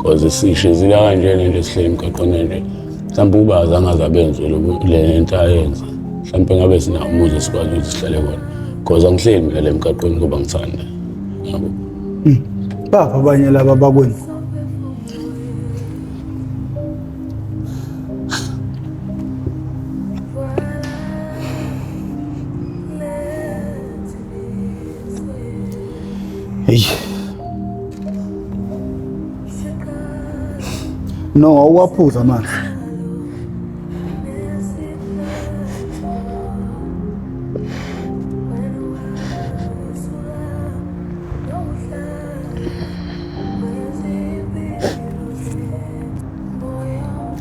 Cause sishizila kanjena nje sihleli emgaqweni nje. Mhlawumbe ukuba azange aze abenze le nto ayenza. Mhlawumbe ngabe sinawo umuzi esikwazi ukuthi sihlale kona. Cause angihleli mina la emgaqweni ngoba ngithanda. Yabo. Bapha abanye laba bakwenu. Hey. No, awuwaphuza amanzi.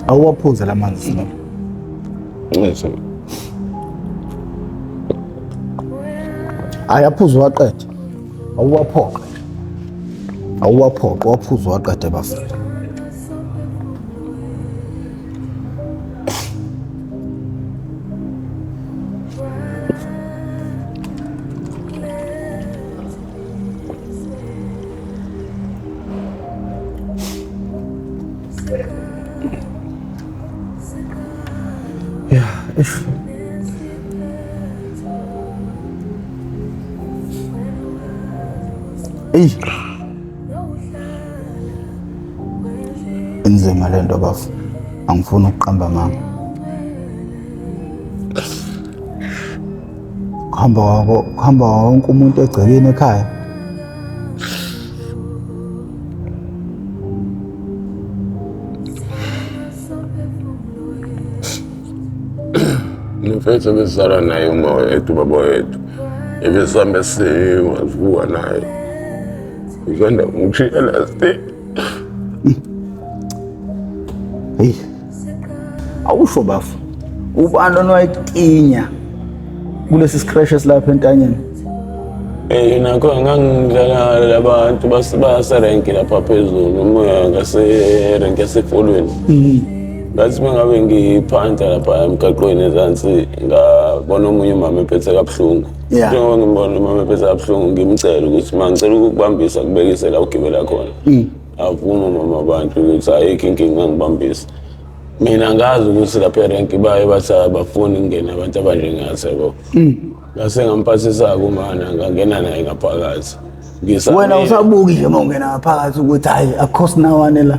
Awuwaphuze la manzi Sino. Ngithi Hayi aphuze waqede. Awuwaphoqe. Awuwaphoqe waphuze waqede bafo. Yeah, ish. Eyi. Inzima lento bafo. Angifuni ukuqamba amanga. Kuhamba kuhamba wonke umuntu egcekeni ekhaya. Mfethu ebesizalwa naye uma wethu ubaba wethu ebesihambe siwazibuka naye ngizonda ngishiya last day. Hey. Awusho bafo. Ubani onwayikinya kulesi scratch esilapha entanyeni? Eh nakho ngangidlala labantu baserenki lapha phezulu umoya ngaserenki yasefolweni. Ngathi uma ngabe ngiphanta lapha emgaqweni ezansi ngabona omunye umama ephethe kabuhlungu. Njengoba ngimbona umama ephethe kabuhlungu ngimcela ukuthi ma ngicela ukukubambisa kubekise la ugibela khona. Avuma umama abantu ukuthi ayikho inkinga ngibambisa. Mina ngazi ukuthi lapha erenki baye bathi abafuni kungena abantu abanjengathi yabo. Ngase ngamphathisa-ke umana ngangena naye ngaphakathi. Wena usabuki nje uma ungena ngaphakathi ukuthi hhayi akukho sinawane la.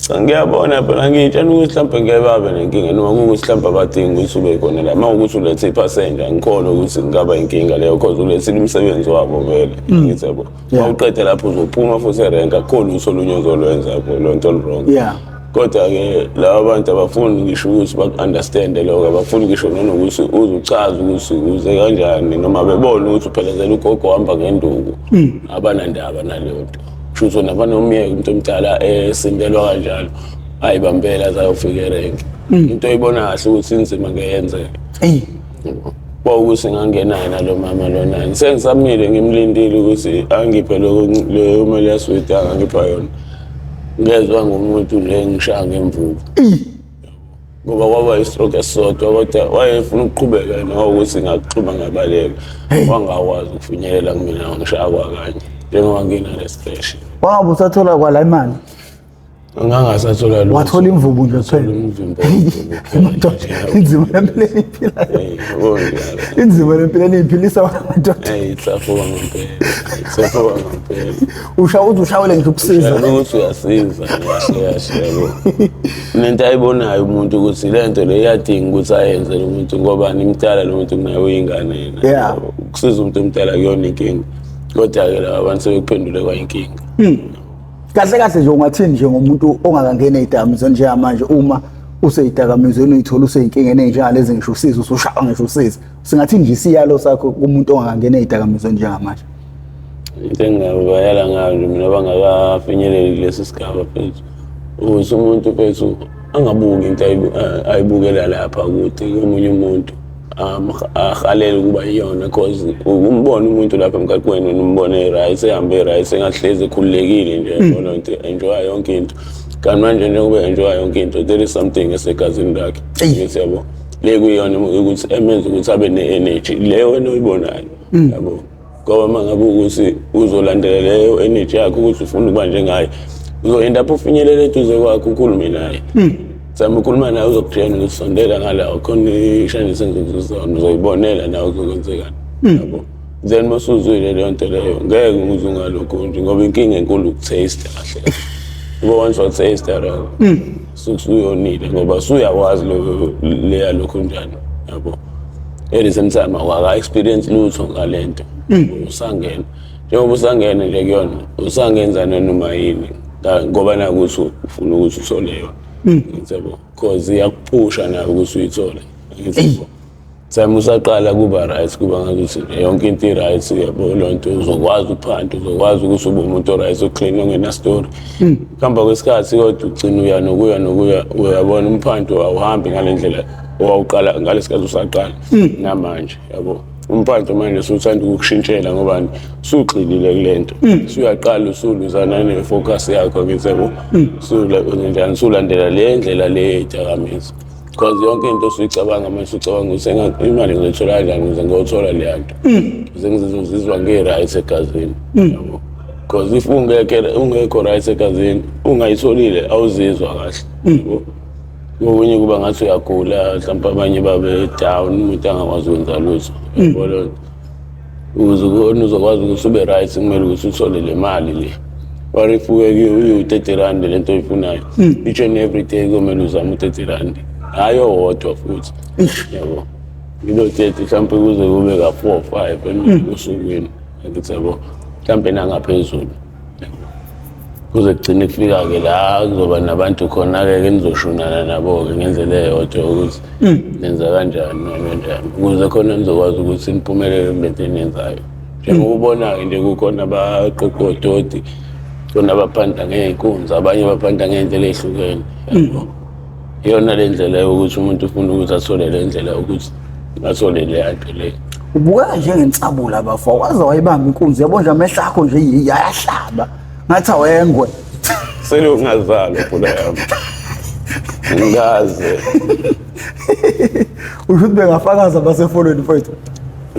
Cha ngiyabona phela ngiyitshela ukuthi mhlawumbe ngeke babe nenkinga noma kuwukuthi mhlawumbe abadingi ukuthi ube khona la. Uma kuwukuthi ulethe iphasenja angikholwa ukuthi kungaba inkinga leyo cause ulethile umsebenzi wabo vele. Ngithi yabo. Uma uqeda lapho uzophuma futhi erenki akukho lutho olunye ozolwenza yabo lo nto olu-wrong. Kodwa-ke laba bantu abafuni ngisho ukuthi baku-understande lokho, abafuni ngisho nanokuthi uze uchaze ukuthi uze kanjani noma bebone ukuthi uphelezela ugogo ohamba ngenduku. Abanandaba naleyo nto. Kusho ukuthi wena banomyeka umuntu omdala esindelwa kanjalo ayibambela aze ayofika erenki. Into oyibona kahle ukuthi inzima ngeyenzeka. Kwawukuthi ngangena yena lo mama lona. Sengisamile ngimlindile ukuthi angiphe lokho leyo mali yaswidi angangipha yona. Ngezwa ngomuntu nje ngishaya ngemvubu. Ngoba kwaba istroke esisodwa kodwa wayefuna ukuqhubeka yena ukuthi ngakuxhuba ngabaleka. Wangakwazi ukufinyelela kumina wangishaya kwakanye. Njengoba nginale stress. Wangabe usathola kwala imali. Ngangasathola lutho. Wathola imvubu nje kuphela. Imvimbo. Madoda, inzima lempilo eniyiphilayo. Yabo njalo. Inzima lempilo eniyiphilisa madoda. Hey, ithafuka ngempela. Ithafuka ngempela. Usha uze ushawele ngisho ukusiza. Ukuthi uyasiza kahle kahle yabo. Nento ayibonayo umuntu ukuthi le nto le iyadinga ukuthi ayenze lo muntu ngoba nimdala lo muntu kunaye uyingane yena. Ukusiza umuntu omdala kuyona inkinga. Kodwa-ke laba bantu sebekuphendule kwayinkinga. Kahle kahle nje ungathini nje ngomuntu ongakangeni ey'dakamizweni njengamanje uma usey'dakamizweni uyithola usey'nkingeni ey'njengalezi ngisho usiza usushawa ngisho usiza. Singathini nje isiyalo sakho kumuntu ongakangeni ey'dakamizweni njengamanje? Into engingabayala ngayo nje mina abangakafinyeleli kulesi sigaba mfethu ukuthi umuntu mfethu angabuki into ayibukela lapha kude komunye umuntu ahalele ukuba iyona cause ukumbona umuntu lapha emgaqweni umbone right ehambe right engahlezi ekhululekile nje yabona nto enjoya yonke into. Kanti manje njengoba enjoya yonke into there is something esegazini lakhe. Ngithi yabo le kuyiyona ukuthi emenza ukuthi abe ne-energy leyo wena oyibonayo yabo. Ngoba uma ngabe ukuthi uzolandela leyo energy yakhe ukuthi ufuna ukuba njengaye Uzo-end up ufinyelela eduze kwakhe ukhulume naye. Zama ukhuluma naye, uzokutshela ukuthi sondela ngala, khona ishandise engizokuzona, uzoyibonela nawe kuzokwenzekani, yabo. Then uma usuzwile leyo nto leyo, ngeke uze ungalokhu nje, ngoba inkinga enkulu uku-taste kahle kahle. Ngoba once wa-taste lokho, usuyonile, ngoba usuyakwazi leya lokhu njani, yabo. At the same time awaka-experience lutho ngale nto, usangena, njengoba usangena nje kuyona, usangenza nanoma yini, ngoba nakuthi ufuna ukuthi uthole yona, yabo, cause iyakuphusha nawe ukuthi uyithole, yabo. Time usaqala kuba right, kuba ngazuthi nje yonke into i-right, yabo. Loo nto uzokwazi ukuphanda, uzokwazi ukuthi ube umuntu o-right, o-clean, ongena-story. Kuhamba kwesikhathi kodwa ugcina uya nokuya nokuya, uyabona umphanto awuhambi ngale ndlela owawuqala ngalesi sikhathi usaqala namanje, yabo. Umphanto manje suthanda ukukushintshela, ngobani? Usugxilile kule nto, usuyaqala usuluzana ne-focus yakho, ngithi yabo, njani, usulandela le ndlela le yeyidakamizwa, because yonke into osuyicabanga manje, usucabanga ukuthi imali ngizoyithola kanjani ukuze ngiyothola leya nto, ukuze ngizozizwa ngi-right egazini, yabo. Because if ungekho right egazini, ungayitholile, awuzizwa kahle, yabo. Kokunye kuba ngathi uyagula, mhlawumpe abanye babe down, umuntu angakwazi ukwenza lutho, yabo. Loo nto, ukuze ubone uzokwazi ukuthi ube right, kumele ukuthi uthole le mali le. What if uyi-R30 lento oyifunayo? Each and every day kumele uzame u-R30, hhayi owodwa futhi, yabo. Ilo 30 mhlawumpe kuze kube ka-four five osukwini, angithi yabo, mhlawumpe nangaphezulu, kuze kugcine kufika-ke la kuzoba nabantu khona-ke ke nizoshunana nabo-ke ngendlela eyodwa ukuthi nenza kanjani nakanjani, ukuze khona nizokwazi ukuthi niphumelele kule nto eniyenzayo. Njengoba ubona-ke nje, kukhona abaqoqa odoti, khona abaphanda ngey'nkunzi, abanye baphanda ngey'ndlela ey'hlukene, yabo. Iyona le ndlela yokuthi umuntu ufuna ukuthi athole le ndlela yokuthi athole leya nto le. Ubukeka njengensabula bafo, waze wayibamba inkunzi, yabo nje amehlo akho nje ayahlaba ngathi awengwe. Selokhu ngazalwa, bhula yami, ngikaze. Usho ukuthi bengafakaza basefolweni, mfowethu?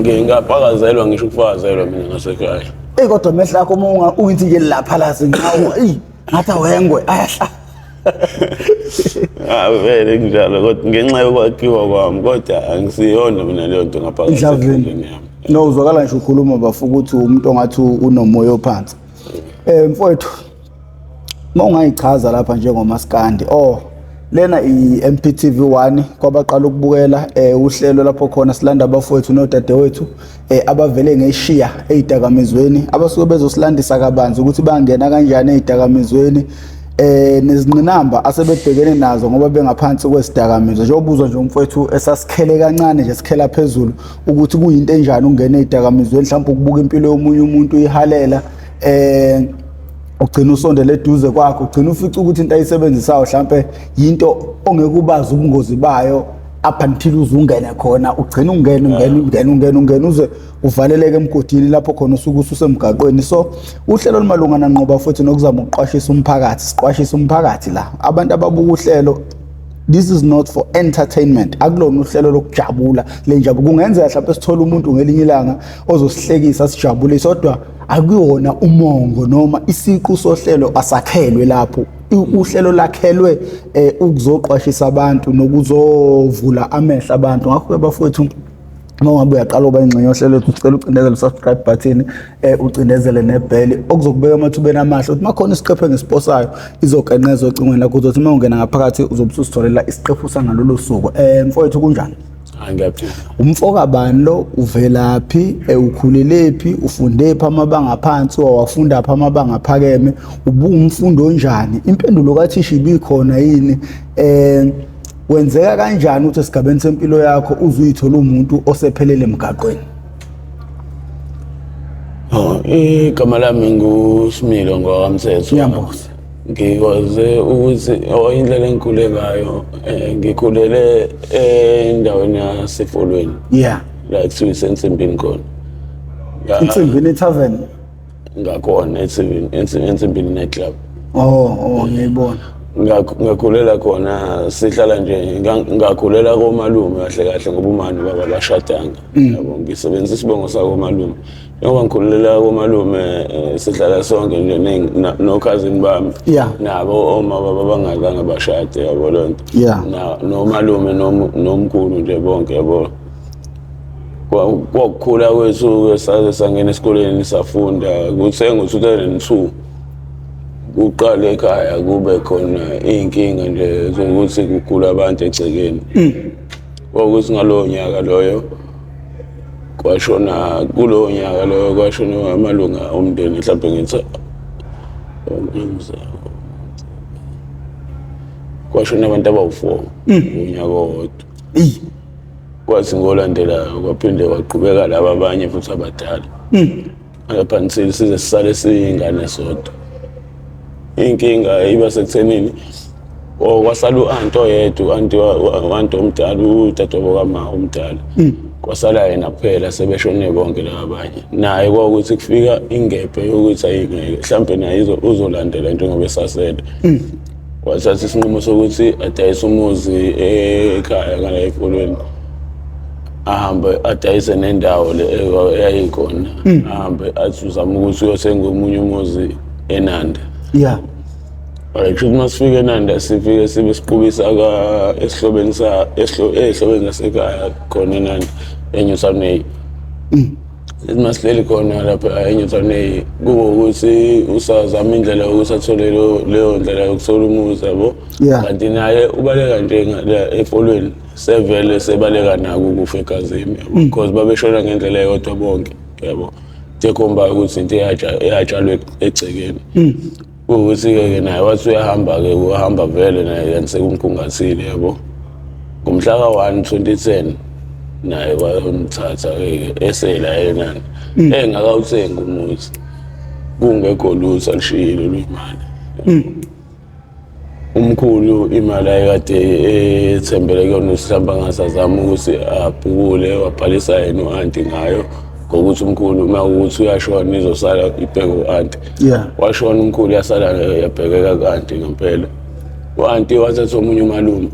Ngingafakazelwa, ngisho ukufakazelwa mina ngasekhaya. Eyi, kodwa amehlo akho uma uyithi nje lapha la sinqawo, eyi, ngathi awengwe, ayahlaba. Ah, vele kunjalo, kodwa ngenxa yokwakhiwa kwami, kodwa angisiyona mina leyo nto ngaphakathi Indlavini. enhliziyweni yami. No, uzwakala nje ukhuluma bafo ukuthi umuntu ongathi unomoya ophansi. Mfowethu, uma ungayichaza lapha njengomaskandi, oh, lena i-MPTV 1 kwabaqala ukubukela uhlelo lapho khona silanda abafowethu nodadewethu abavele ngeshiya ezidakamizweni, abasuke bezosilandisa kabanzi ukuthi bangena kanjani ezidakamizweni nezingqinamba asebebhekene nazo ngoba bengaphansi kwesidakamizwa. Njengoba uzwa nje umfowethu esasikhele kancane nje, sikhela phezulu ukuthi kuyinto enjani ukungena ezidakamizweni, mhlawumbe ukubuka impilo yomunye umuntu uyihalela, ugcina usondele eduze kwakho, ugcina ufica ukuthi into ayisebenzisayo mhlambe yinto ongeke ubazi ubungozi bayo up until uze ungene khona, ugcina ungene, ungene, ungene, ungene, ungene, uze uvaleleke emgodini lapho khona usuke ususemgaqweni. So uhlelo olumalungana nqoba futhi nokuzama ukuqwashisa umphakathi, siqwashisa umphakathi la, abantu ababuka uhlelo. This is not for entertainment, akulona uhlelo lokujabula. Le njabulo kungenzeka mhlawumbe sithole umuntu ngelinye ilanga ozosihlekisa, sijabulise, kodwa akuyona umongo noma isiqu sohlelo, asakhelwe lapho. Uhlelo lakhelwe ukuzoqwashisa abantu nokuzovula amehlo abantu. Ngakho-ke bafowethu, uma ungabe uyaqala uba ingxenye yohlelo lethu, ucela ucindezele u-subscribe button, ucindezele nebheli, okuzokubeka emathubeni amahle ukuthi makhona isiqephu engisiposayo izokenqeza ocingweni lakho, uzothi uma ungena ngaphakathi uzobe ususitholela isiqephu sangalolo suku. Mfowethu, kunjani? Hayi, ngiyaphila. Umfoka bani lo? Uvelaphi? Ukhulelephi? Ufundephi amabanga aphansi, wawafunda phi amabanga aphakeme? Ubuwumfundi onjani? Impendulo kathisha ibikhona yini? Wenzeka kanjani ukuthi esigabeni sempilo yakho uze uyithola umuntu osephelele emgaqweni? Oh, igama lami nguSimilo ngwakamthetho. Ngiyambuza. Ngikwaze ukuthi, oh, indlela engikhule ngayo, ngikhulele endaweni yaseFolweni. La kuthiwa isensimbini khona. Insimbini tavern. Ngakhona ensimbini, ensimbini nightclub. Oh, ngiyayibona. Ngakhulela khona, sihlala nje, ngakhulela komalume kahle kahle, ngoba umani baba bashadanga, yabo. Ngisebenzisa isibongo sakomalume njengoba ngikhulela komalume. Sihlala sonke nje nokhazini bami, nabo oma baba bangazange bashade, yabo loo nto. Nomalume nomkhulu nje bonke, yabo. Kwakukhula kwethu, saze sangena esikoleni, safunda. Kuthe ngo-2002 kuqale ekhaya kube khona iy'nkinga nje zokuthi kugula abantu egcekeni. Kwakuthi ngalowo nyaka loyo kwashona, kulowo nyaka loyo kwashona amalunga omndeni, mhlawumbe ngithi kwashona abantu abawu-4 unyaka owodwa. Eyi. Kwathi ngolandelayo kwaphinde kwaqhubeka laba abanye futhi abadala lapha until size sisale siyingane sodwa. Inkinga iba sekuthenini, oh, kwasala u-anti oyedwa, u-anti u-anti omdala, udadewabo kama omdala. Kwasala yena kuphela, sebeshone bonke laba abanye. Naye kwawukuthi kufika ingebhe yokuthi ayingeke, mhlampe naye uzolandela njengoba esasele. Wathatha isinqumo sokuthi adayise umuzi ekhaya ngala efolweni, ahambe adayise nendawo le eyayikhona, ahambe athi uzama ukuthi uyothenga omunye umuzi eNanda. Alright, kusho ukuthi masifika eNanda, sifike sibe siqubisa ka esihlobeni sa ey'hlobeni zasekhaya khona eNanda, eNewtown A. Sithi masihleli khona lapha eNewtown A, kube ukuthi usazama indlela yokuthi athole leyo ndlela yokuthola umuzi, yabo. Kanti naye ubaleka nje ngale efolweni, sevele sebaleka nako ukufa egazini, yabo, because babeshona ngendlela eyodwa bonke, yabo. Into ekhombayo ukuthi into eyatshalwa egcekeni. Kuwukuthi-ke ke naye wathi uyahamba-ke, uhamba vele naye, kanti sekumkhungathile, yabo. Ngomhla ka-1 2010 naye wayomthatha-ke esela yenani, engakawuthengi umuzi, kungekho lutho alishiyile oluyimali. Umkhulu imali ayekade ethembele kuyona, ukuthi mhlawumbe angase azame ukuthi abhukule, wabhalisa yena u-anti ngayo, ngokuthi umkhulu uma ukuthi uyashona izosala ibheke u-anti. Washona umkhulu, yasala yabhekeka ku-anti ngempela. U-anti wathatha omunye umalume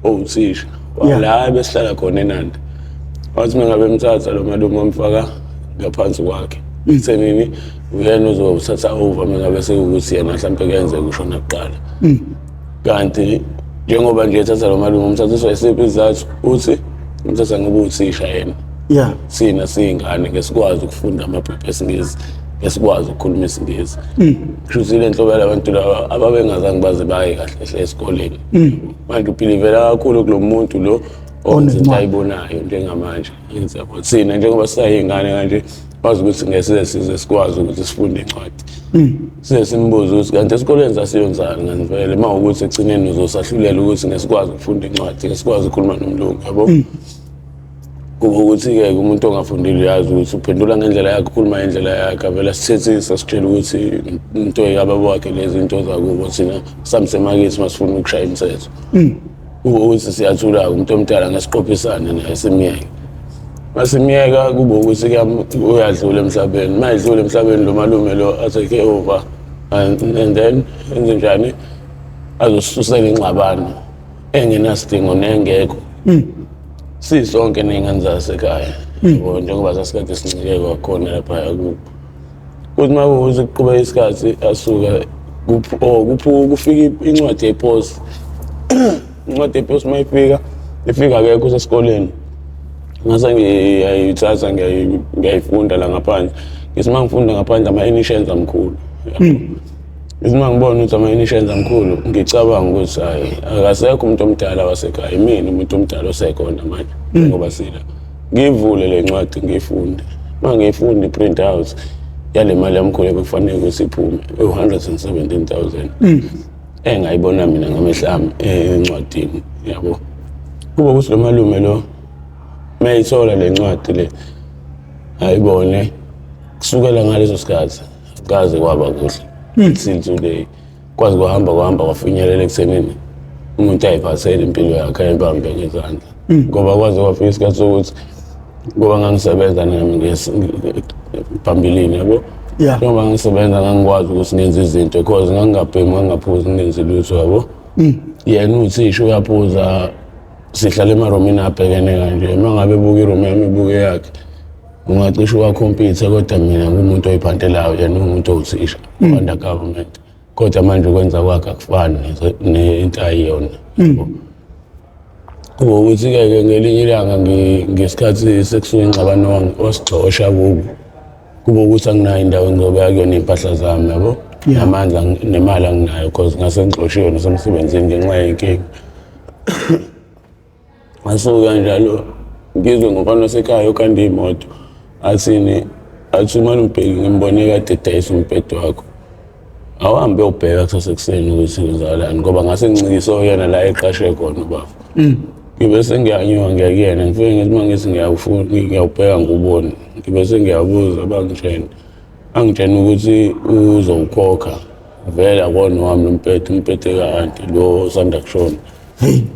owuthisha la besihlala khona eNanda. Wathi uma ngabe emthatha lo malume, wamfaka ngaphansi kwakhe ekuthenini uyena uzowuthatha over uma ngabe sekuwukuthi yena mhlawumpe kuyenzeka ushona kuqala. Kanti njengoba nje ethatha lo malume, umthathiswa isiphi isizathu? Uthi umthatha ngoba uwuthisha yena. Thina siyingane ngesikwazi ukufunda amaphepha esiNgisi, ngesikwazi ukukhuluma isiNgisi. Kusho ukuthi le nhlobo yalabantu laba ababengazange baze baye kahle hle esikoleni, manje u-believela kakhulu kulo muntu lo owenza into Onencwadi. ayibonayo njengamanje. Yabo, thina njengoba sisayingane kanje, wazi ukuthi ngeke size sikwazi ukuthi sifunde incwadi. Size simbuze ukuthi kanti esikoleni sasiyonzani kanti vele, uma ukuthi ekugcineni uzosahlulela ukuthi ngesikwazi ukufunda incwadi, ngesikwazi ukukhuluma nomlungu, yabo. Kuba ukuthi-ke umuntu ongafundile uyazi ukuthi uphendula ngendlela yakhe, ukhuluma ngendlela yakhe, avele asithethise, asitshele ukuthi into yababa wakhe lezi, into zakubo, thina samsemakithi masifuna ukushaya imithetho. Kube ukuthi siyathula-ke, umuntu omdala ngesiqophisane naye, simyeke. Masimyeka, kube ukuthi uyadlula emhlabeni. Uma edlula emhlabeni, lo malume lo a-take over and then enze njani? Azosisusela ingxabano engenasidingo nengekho, sisonke ney'ngane zasekhaya, yabo, njengoba sasikade sincike kwakhona laphaya kubo. Kuthi uma kuwukuthi kuqhubeka isikhathi, asuka oh, kufika incwadi yeposi. Incwadi yeposi uma ifika, ifika akekho, usesikoleni. Ngase ngiyayithatha, ngiyayifunda la ngaphandle. Ngithi uma ngifunda ngaphandle, ama-initials amkhulu. Ngithi uma ngibona ukuthi ama-initials amkhulu, ngicabanga ukuthi hhayi, akasekho umuntu omdala wasekhaya, imina umuntu omdala osekhona manje njengoba sila. Ngiyivule le ncwadi, ngiyifunde. Uma ngiyifunda, i-print out yale mali yamkhulu ebekufanele ukuthi iphume, ewu-117 000, engayibona mina ngamehlo ami encwadini, yabo. Kuba ukuthi lo malume lo mayithola le ncwadi le, ayibone, kusukela ngaleso sikhathi kaze kwaba kuhle till today. Kwaze kwahamba kwahamba, kwafinyelela ekuthenini umuntu ayiphathele impilo yakhe, ayibambe ngezandla, ngoba kwaze kwafika isikhathi sokuthi, ngoba ngangisebenza nami phambilini, yabo. Yeah. Njengoba ngisebenza ngangikwazi ukuthi ngenze izinto because ngangingabhemi, ngangingaphuzi, ngingenzi lutho yabo. Yena uthisha uyaphuza, sihlala emarumini abhekene kanje. Uma ngabe ebuka irumu yami ibuke yakhe, ungacishe uwakhompyutha kodwa mina ngumuntu oyiphantelayo, yena uwumuntu owuthisha under government. Kodwa manje ukwenza kwakhe akufani nento ayiyona. Yabo. Kube ukuthi-ke ke ngelinye ilanga ngesikhathi sekusuka ingxabano wasigxosha kubo. Kube ukuthi anginayo indawo engizobeka kuyona iy'mpahla zami yabo. Namandla nemali anginayo cause ngase ngixoshiwe nasemsebenzini ngenxa yey'nkinga. Ngasuka kanjalo ngizwe ngomfana wasekhaya okanda iy'moto athini athi umane umbheki ngimbone kade edayisa umbhedo wakho. Awuhambe uyobheka kusasa ekuseni ukuthi kwenzakalani ngoba ngase ngincikise oyena la eqashe khona ubaba. Ngibe sengiyanyuka ngiya kuyena ngifike ngithi uma ngithi ngiyawufuna ngiyawubheka ngiwubone ngibe sengiyabuza bangitshene angitshena ukuthi uzowukhokha vele akona wami lo mpethe umpethe ka-anti lo osanda kushona.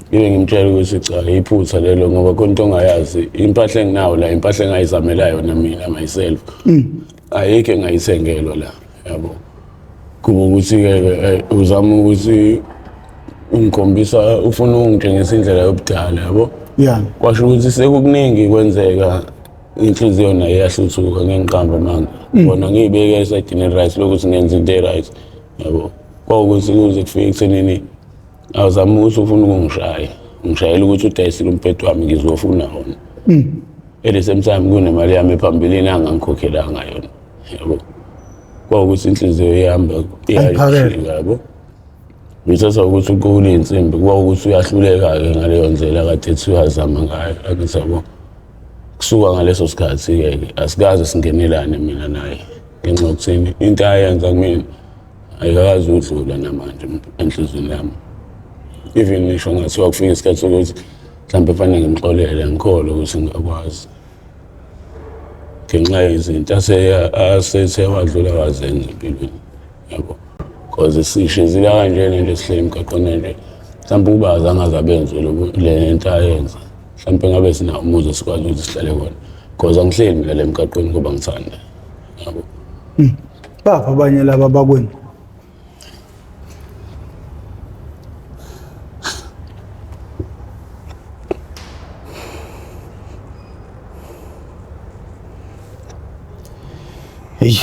Ngibe ngimtshela ukuthi cha iphutha lelo ngoba khona into ongayazi impahla enginawo la impahla engayizamela yona mina myself. Ayikho engayithengelwa la yabo. Kuba ukuthi-ke uzama ukuthi ungikhombisa ufuna ukungitshengisa indlela yobudala yabo. Yeah. Kwasho ukuthi sekukuningi kwenzeka inhliziyo nayo iyahluthuka ngengiqamba amanga. Bona ngiyibeke esayidini eli-right lokuthi ngenza into e-right yabo. Kwawukuthi kuze kufike ekuthenini awuzama ukuthi ufuna ukungishaya ngishayela ukuthi udayisile umbhedo wami ngizofuna wona. At the same time kunemali yami ephambilini angangikhokhelanga yona yabo. Kwawukuthi inhliziyo ihamba iyajika yabo. Ngithatha ukuthi uqukule iy'nsimbi kuba ukuthi uyahluleka-ke ngaleyo ndlela kade ethi uyazama ngayo angithi yabo. Kusuka ngaleso sikhathi-ke asikaze singenelane mina naye ngenxa yokuthini into ayenza kumina ayikakazi udlula namanje enhliziyweni yami. Even ngisho ngathiwa kufika isikhathi sokuthi mhlawumbe fanele ngimxolele ngikholwe ukuthi ngingakwazi ngenxa yezinto asethe wadlula wazenza empilweni yabo. Cause sishizila kanjena nje sihleli emgaqweni nje mhlawumbe ukuba azange aze abenze le nto ayenza mhlawumbe ngabe sinawo umuzi esikwazi ukuthi sihlale kona cause angihleli mina la emgaqweni ngoba ngithanda yabo. Baphi abanye laba bakwenu? Hey.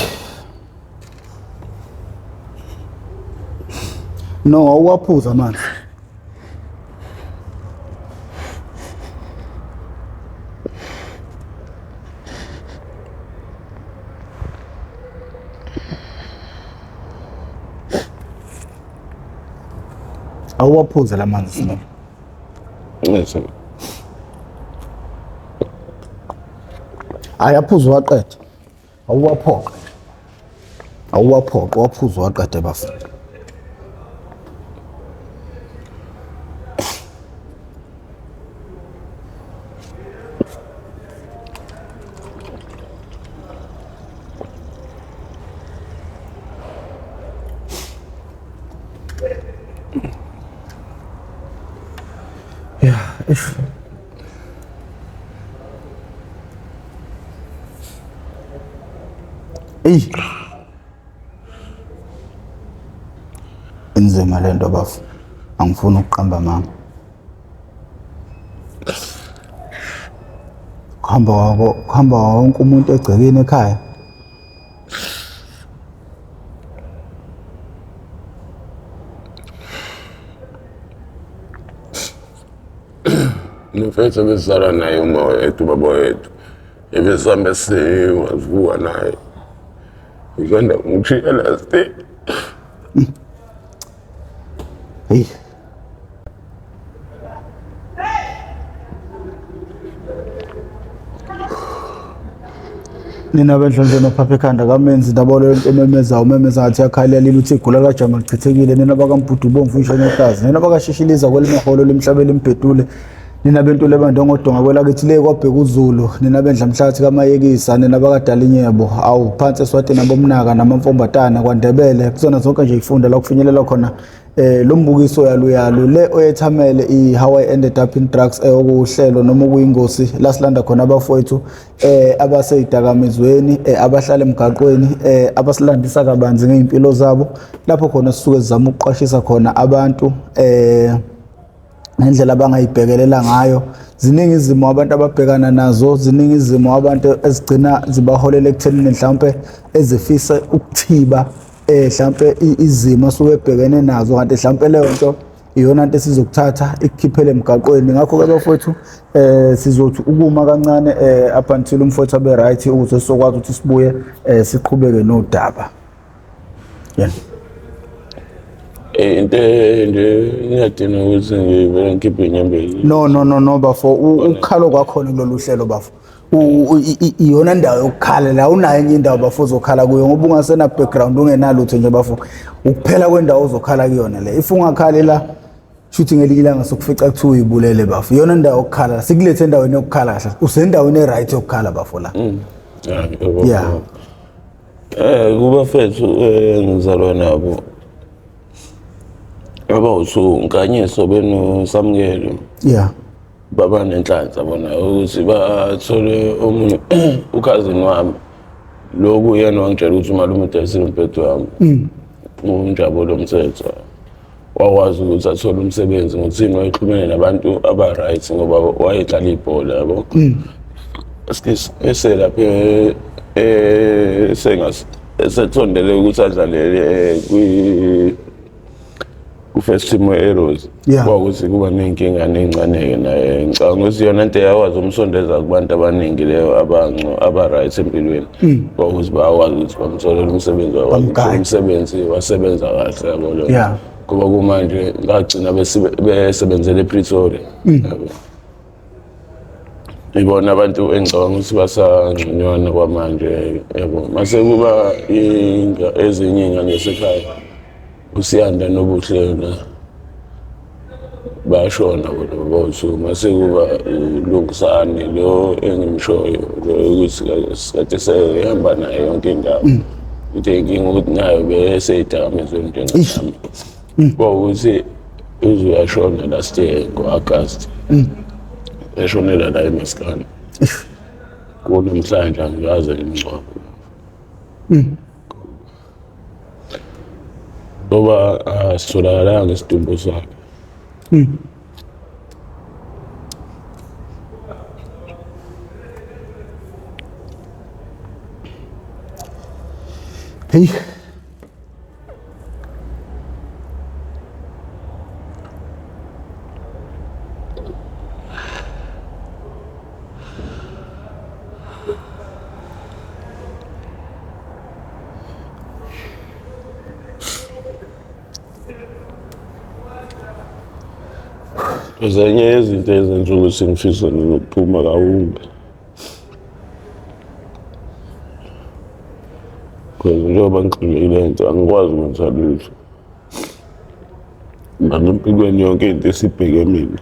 No, awuwaphuza amanzi. Awuwaphuze la manzi Sino. Yes. Hayi aphuze waqeda. Awuwaphoqe. Awuwaphoqe waphuze waqede bafo. Yeah, ish. Eyi. Inzima lento bafo. Angifuni ukuqamba amanga. Kuhamba wako kuhamba wonke umuntu egcekeni ekhaya. Mfethu ebesizalwa naye uma wethu ubaba wethu ebesihambe siwavuka naye ngisanda kumshiya last day. Hey. Nina benhlonhlo nophapha ekhanda kamenzi ndaba leyo nto ememezayo umemeza ngathi yakhalela uthi igula kajama lichithekile nina bakambhudu ubomvu ngisho ngegazi nina bakashishiliza kwelimeholo lemhlaba elimbhedule nina bentule bandongodonga kwelakithi le kwabheka uzulu nina bendla mhlathi kamayekisa nina bakadalinyebo awu phansi eswatini abomnaka namamfombatana kwandebele kuzona zonke nje ifunda la kufinyelela khona Lo mbukiso yaluyalu le oyethamele i-How I Ended Up in Drugs, okuwuhlelo noma okuyingosi la silanda khona abafowethu abaseyidakamizweni, abahlala emgaqweni, abasilandisa kabanzi ngey'mpilo zabo, lapho khona sisuke sizama ukuqwashisa khona abantu ngendlela abangayibhekelela ngayo. Ziningi izimo abantu ababhekana nazo, ziningi izimo abantu ezigcina zibaholela ekuthenini mhlawumpe ezifisa ukuthiba mhlawumpe izimo asuke ebhekene nazo, kanti mhlawumpe leyo nto iyona nto esizokuthatha ikukhiphele emgaqweni. Ngakho-ke bafowethu, sizothi ukuma kancane up until umfowethu abe right, ukuze sizokwazi ukuthi sibuye siqhubeke nodaba. Yeah. Into nje ngiyadina ukuthi ngivele ngikhiphe inyembezi. No, no, no, no, bafo, ukukhalo kwakhona kulolu hlelo, bafo. Iyona ndawo yokukhala la, unayo enye indawo, bafo, ozokhala kuyo? Ngoba ungasena background, ungenalutho nje, bafo, ukuphela kwendawo ozokhala kuyona le. If ungakhali la, shuthi ngelinye ilanga sokufica kuthiwa uyibulele, bafo. Iyona indawo yokukhala, sikulethe endaweni yokukhala kahle, usendaweni e-right yokukhala, bafo, la. Yeah. Kubafethu engizalwa nabo abawusu Nkanyiso benoSamukelo baba nenhlanhla bona ukuthi bathole omunye ukhazini wami, lokhu yena wangitshela ukuthi umalume udayisile umbhedo wami, uNjabulo Mthetho, wakwazi ukuthi athole umsebenzi ngokuthini, wayexhumene nabantu aba-right ngoba wayedlala ibhola, yabo. Eselapha esethondele ukuthi adlalele ku-first team we-Arrows, kwakuthi kuba ney'nkinga ney'ncane-ke naye. Ngicabanga ukuthi iyona nto eyakwazi umsondeza kubantu abaningi leyo, abanco aba-right empilweni, kwakuthi bayakwazi ukuthi bamtholele umsebenzi, wakwazi ukuthola Bamgade. umsebenzi, wasebenza kahle, yabo leyo. Ngoba kumanje ngagcina besebenzela ePretoria, yabo. Ibona abantu engicabanga ukuthi basangconywana kwamanje, yabo. Mase kuba ezinye iy'ngane zasekhaya, uSiyanda noBuhle, yona bashona bona babawu-two. Mase kuba uLungisani lo engimshoyo lo, ukuthi kade sehamba naye yonke indawo. Into inkinga ukuthi nayo besey'dakamizweni njengami, kwawukuthi uze uyashona last year ngo-August, eshonela la eMaskana. Kunamhlanje angikaze ngimngcwabe ngoba asitholakalanga isidumbu sakhe. Hey. Ezinye yezinto ezenza ukuthi ngifise nokuphuma kawumbe, because njengoba ngigxile nto angikwazi ukwenza lutho ngasempilweni, yonke into esibheke mina.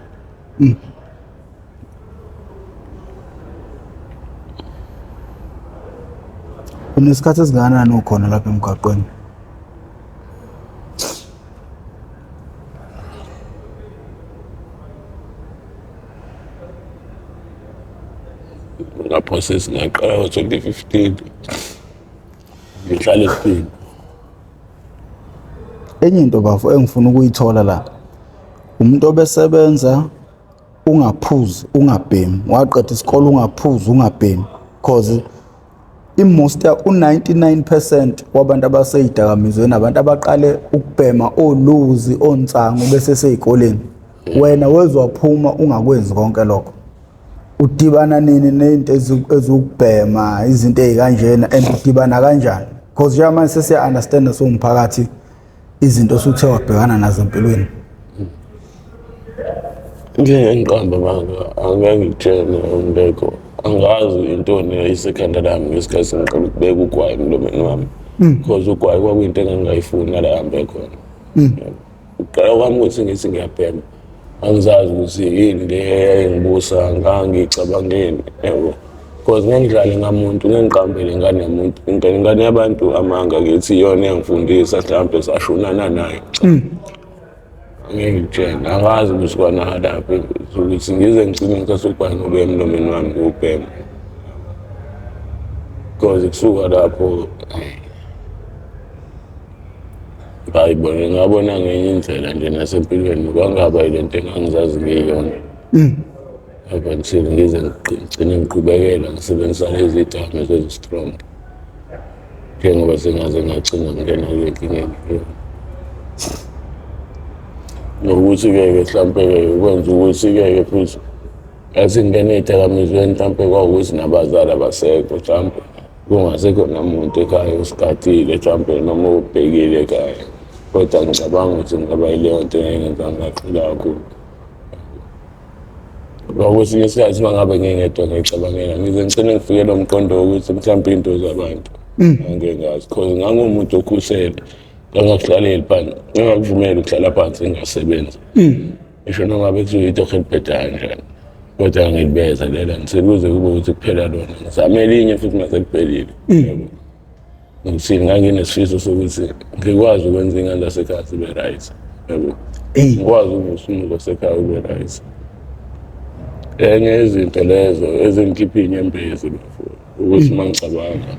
Unesikhathi esingakanani ukhona lapha emgwaqweni? Ngapho sesingaqala ngo-2015, ngihlala esipini. Enye into, bafo, engifuna ukuyithola la, umuntu obesebenza ungaphuzi, ungabhemi, waqeda isikole ungaphuzi, ungabhemi, cause i-most, u-99% wabantu abaseyidakamizweni abantu abaqale ukubhema oluzi onsangu bese seyikoleni. Wena wezwaphuma ungakwenzi konke lokho, udibana nini nezinto ezukubhema, izinto ey'kanjena, and udibana kanjani? Because njengamanje sesiya-understanda siwumphakathi izinto osuthe wabhekana nazo empilweni. Ngeke ngiqambe amanga, angeke ngikutshele ngekho, angazi intoni eyayisekhanda lami ngesikhathi ngiqala ukubeka ugwayi emlomeni wami, because ugwayi kwakuyinto engangingayifuni nala hambe khona. Ukuqala kwami ukuthi ngithi ngiyabhema, angizazi ukuthi yini le eyayingibusa, ngangicabangeni, yabo, because ngengidlale ngamuntu, ngengiqambele ingane yomuntu, ingane yabantu amanga, ngithi iyona eyangifundisa, mhlawumbe sashonana nayo. Cha. Ngeke ngikutshene, angazi ukuthi kwanakalaphi ukuthi ngize ngigcine ngithathe ugwayi ngobuya emlomeni wami ngiwubhema. Because kusuka lapho ngayibona ngabona ngenye indlela nje nasempilweni kwangaba yile nto engangizazi ngiyiyona. Up until ngize ngigcine ngiqhubekela ngisebenzisa lezi dakamizwa ezi-strong. Njengoba sengaze ngagcina ngingena kule nkinga engikuyona. Nokuthi-ke ke hlampe-ke kwenza ukuthi-ke ke futhi ngathi ngingena ey'dakamizweni hlampe kwawukuthi nabazali abasekho hlampe kungasekho namuntu ekhaya osigadile hlampe noma obhekile ekhaya. Kodwa ngicabanga ukuthi kungaba yileyo nto engenza ngagxila kakhulu. Ngoba kwesinye isikhathi uma ngabe ngingedwa ngiyicabangela ngize ngigcine ngifikelwa umqondo wokuthi mhlawumbe into zabantu angeke ngazi cause ngangumuntu okhusele ngangakuhlaleli phansi ngangakuvumeli ukuhlala phansi ngingasebenzi ngisho noma ngabe kuthiwa itoho elibheda kanjani kodwa ngilibeza lela ngisekuze kube ukuthi kuphela lona ngizame elinye futhi mase kuphelile yabo. Ngithini nganginesifiso sokuthi ngikwazi ukwenza ingane zasekhaya zibe right yabo ngikwazi ukuvusa umuzi wasekhaya ube right enye yezinto lezo ezingikhipha iy'nyembezi bafo ukuthi uma ngicabanga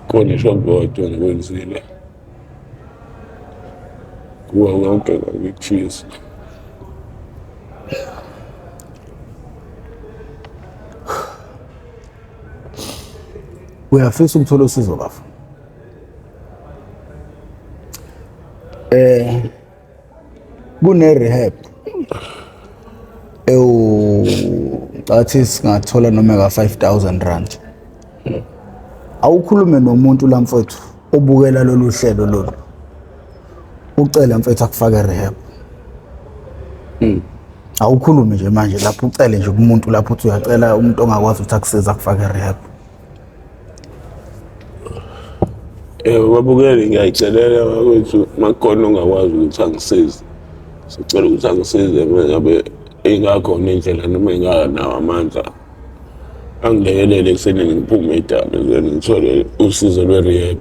khona isho kodwa ngikwenzile kuwo konke ngangikufisa. Uyafisa ukuthola usizo bafo? Eh kune rehab ewu ngathi singathola noma ka 5000 rand. Awukhulume nomuntu la mfowethu obukela lolu hlelo lolu. Ucela mfethu akufake rehab. Awukhulume nje manje lapho ucele nje kumuntu lapho uthi uyacela umuntu ongakwazi ukuthi akusize akufake rehab. Eh babukeli ngiyayicelela bakwethu makukhona ongakwazi ukuthi angisize. Sicela ukuthi angisize uma ngabe ingakhona indlela noma inganawo amandla. Angilekelele ekusenini ngiphume edakamizweni ngithole usizo lwe-rehab.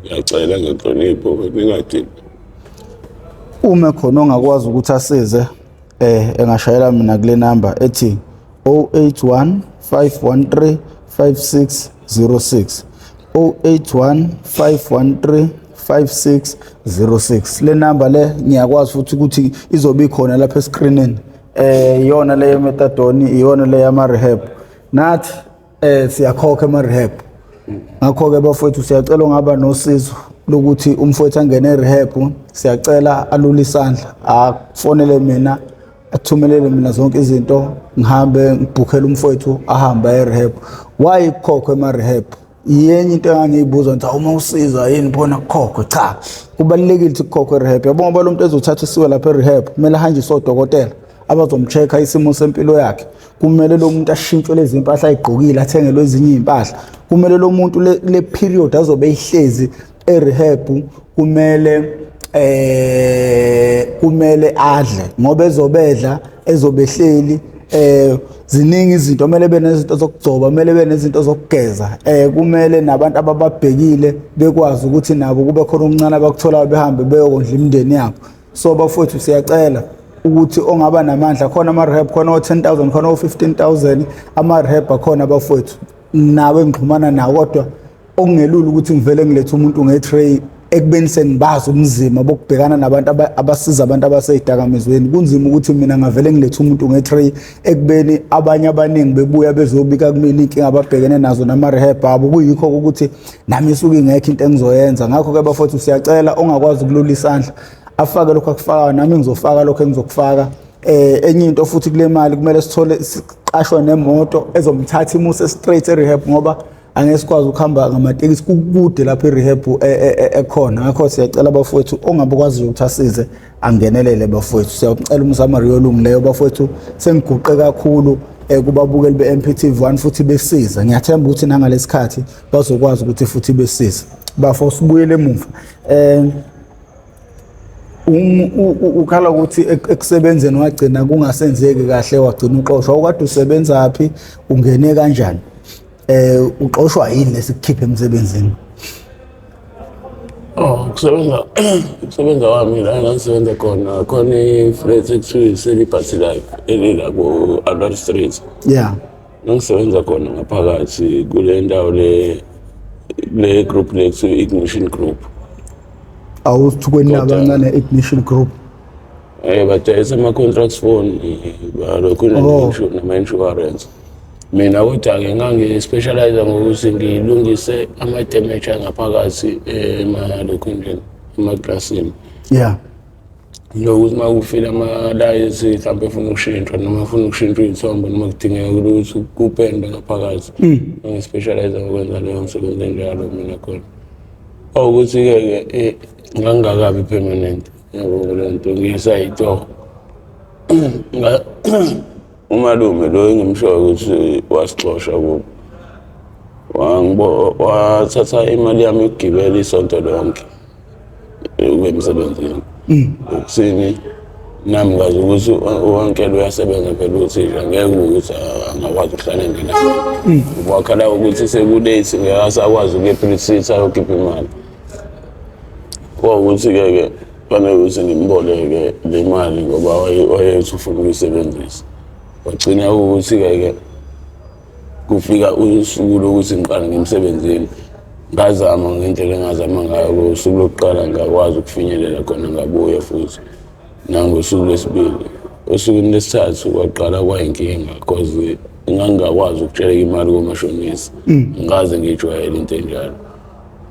Ngiyacela ngenhlonipho ningadini. Uma khona ongakwazi ukuthi asize eh engashayela mina kule number ethi 081 513 5606 081 513 5606 le number le ngiyakwazi futhi ukuthi izobe ikhona lapha escreenini eh iyona le methadone iyona le yama rehab nathi eh siyakhokha ema rehab ngakho ke bafowethu siyacela ongaba nosizo lokuthi umfowethu angene e-rehab siyacela alule isandla afonele mina athumelele mina zonke izinto ngihambe ngibhukhele umfowethu ahambe aye e-rehab. Why kukhokhwa ema-rehab? Yenye into engangiyibuza ngithi uma usiza yini bona kukhokhwe? Cha, kubalulekile ukuthi kukhokhwe e-rehab. Yabo ngoba lo muntu ezothatha isiwe lapha e-rehab kumele ahanjiswe odokotela abazomcheck-a isimo sempilo yakhe. Kumele lo muntu ashintshwe lezi mpahla ayigqokile athengelwe ezinye iy'mpahla. Kumele lo muntu le period azobe eyihlezi e-rehab kumele kumele adle ngoba ezobedla ezobehleli ziningi izinto kumele benezinto zokugcoba, kumele benezinto zokugeza, kumele nabantu abababhekile bekwazi ukuthi nabo kube khona okuncane abakutholayo behambe beyokondla imindeni yabo. So bafowethu siyacela ukuthi ongaba namandla khona ama-rehab khona o-10,000 khona o-15,000 ama-rehab akhona bafowethu nawe ngixhumana nawo, kodwa okungelula ukuthi ngivele ngilethe umuntu nge-tray ekubeni sengibazi ubunzima bokubhekana nabantu abasiza abantu abaseyidakamizweni. Kunzima ukuthi mina ngavele ngilethe umuntu nge-tray ekubeni abanye abaningi bebuya bezobika kumina inkinga ababhekene nazo nama-rehab abo, kuyikho ukuthi nami isuke ingekho into engizoyenza. Ngakho-ke bafowethu siyacela ongakwazi ukulula isandla afake lokhu akufakayo, nami ngizofaka lokhu engizokufaka. Enye into futhi kule mali kumele sithole siqashwe nemoto ezomthatha imuse straight e-rehab ngoba angeke sikwazi ukuhamba ngamatekisi kukude lapho i-rehab ekhona. Ngakho siyacela bafowethu ongabe ukwaziyo ukuthi asize angenelele bafowethu. Siyacela umsamariya olungileyo bafowethu. Sengiguqe kakhulu kubabukeli be-MPTV 1 futhi besiza. Ngiyathemba ukuthi nangalesikhathi bazokwazi ukuthi futhi besize. Bafo sibuyele emuva. Ukhala ukuthi ekusebenzeni wagcina kungasenzeki kahle, wagcina uxoshwa. Ukade usebenzaphi? Ungene kanjani? Uxoshwa yini lesikukhipha emsebenzini? Oh, ukusebenza kwami la engangisebenza khona, khona i-flat ekuthiwa i-Celibacy Life elila ku-Albert Street. Ngangisebenza khona ngaphakathi kule ndawo le group le kuthiwa i-Ignition Group. Awuthukweni abancane Ignition Group. Badayisa ama-contracts phone, balokhu nama-insurance. Mina kodwa-ke ngangi-specialize ngokuthi ngilungise ama-damage angaphakathi emalokhunjeni, emaglasini. Lokuthi uma kufile amalayithi mhlawumbe efuna ukushintshwa noma efuna ukushintshwa iy'thombe noma kudingeka ukuthi kupendwe ngaphakathi. Ngangi-specialize ngokwenza leyo msebenzi enjalo mina khona. Kwawukuthi-ke ke ngangingakabi permanent yabo le nto, ngisayitoho. Umalume lo engimshoyo ukuthi wasixosha kubo, wathatha imali yami yokugibela isonto lonke ukuya emsebenzini. Ukuthini nami ngazi ukuthi u-uncle uyasebenza phela uthisha, ngeke ukuthi angakwazi ukuhlala engenayo. Wakhala ukuthi seku-late ngeke asakwazi ukuya e-Brits ayokhipha imali. Kwawukuthi-ke ke fanele ukuthi ngimboleke le mali ngoba wayethi ufuna ukuyisebenzisa. Wagcina ukuthi-ke ke kufika usuku lokuthi ngiqale ngemsebenzini, ngazama ngendlela engazama ngayo. Ngosuku lokuqala ngakwazi ukufinyelela khona, ngabuya futhi nangosuku lwesibili. Osukwini lesithathu kwaqala kwayinkinga cause ngangingakwazi ukutsheleka imali komashonisa, ngikaze ngiyijwayele into enjalo.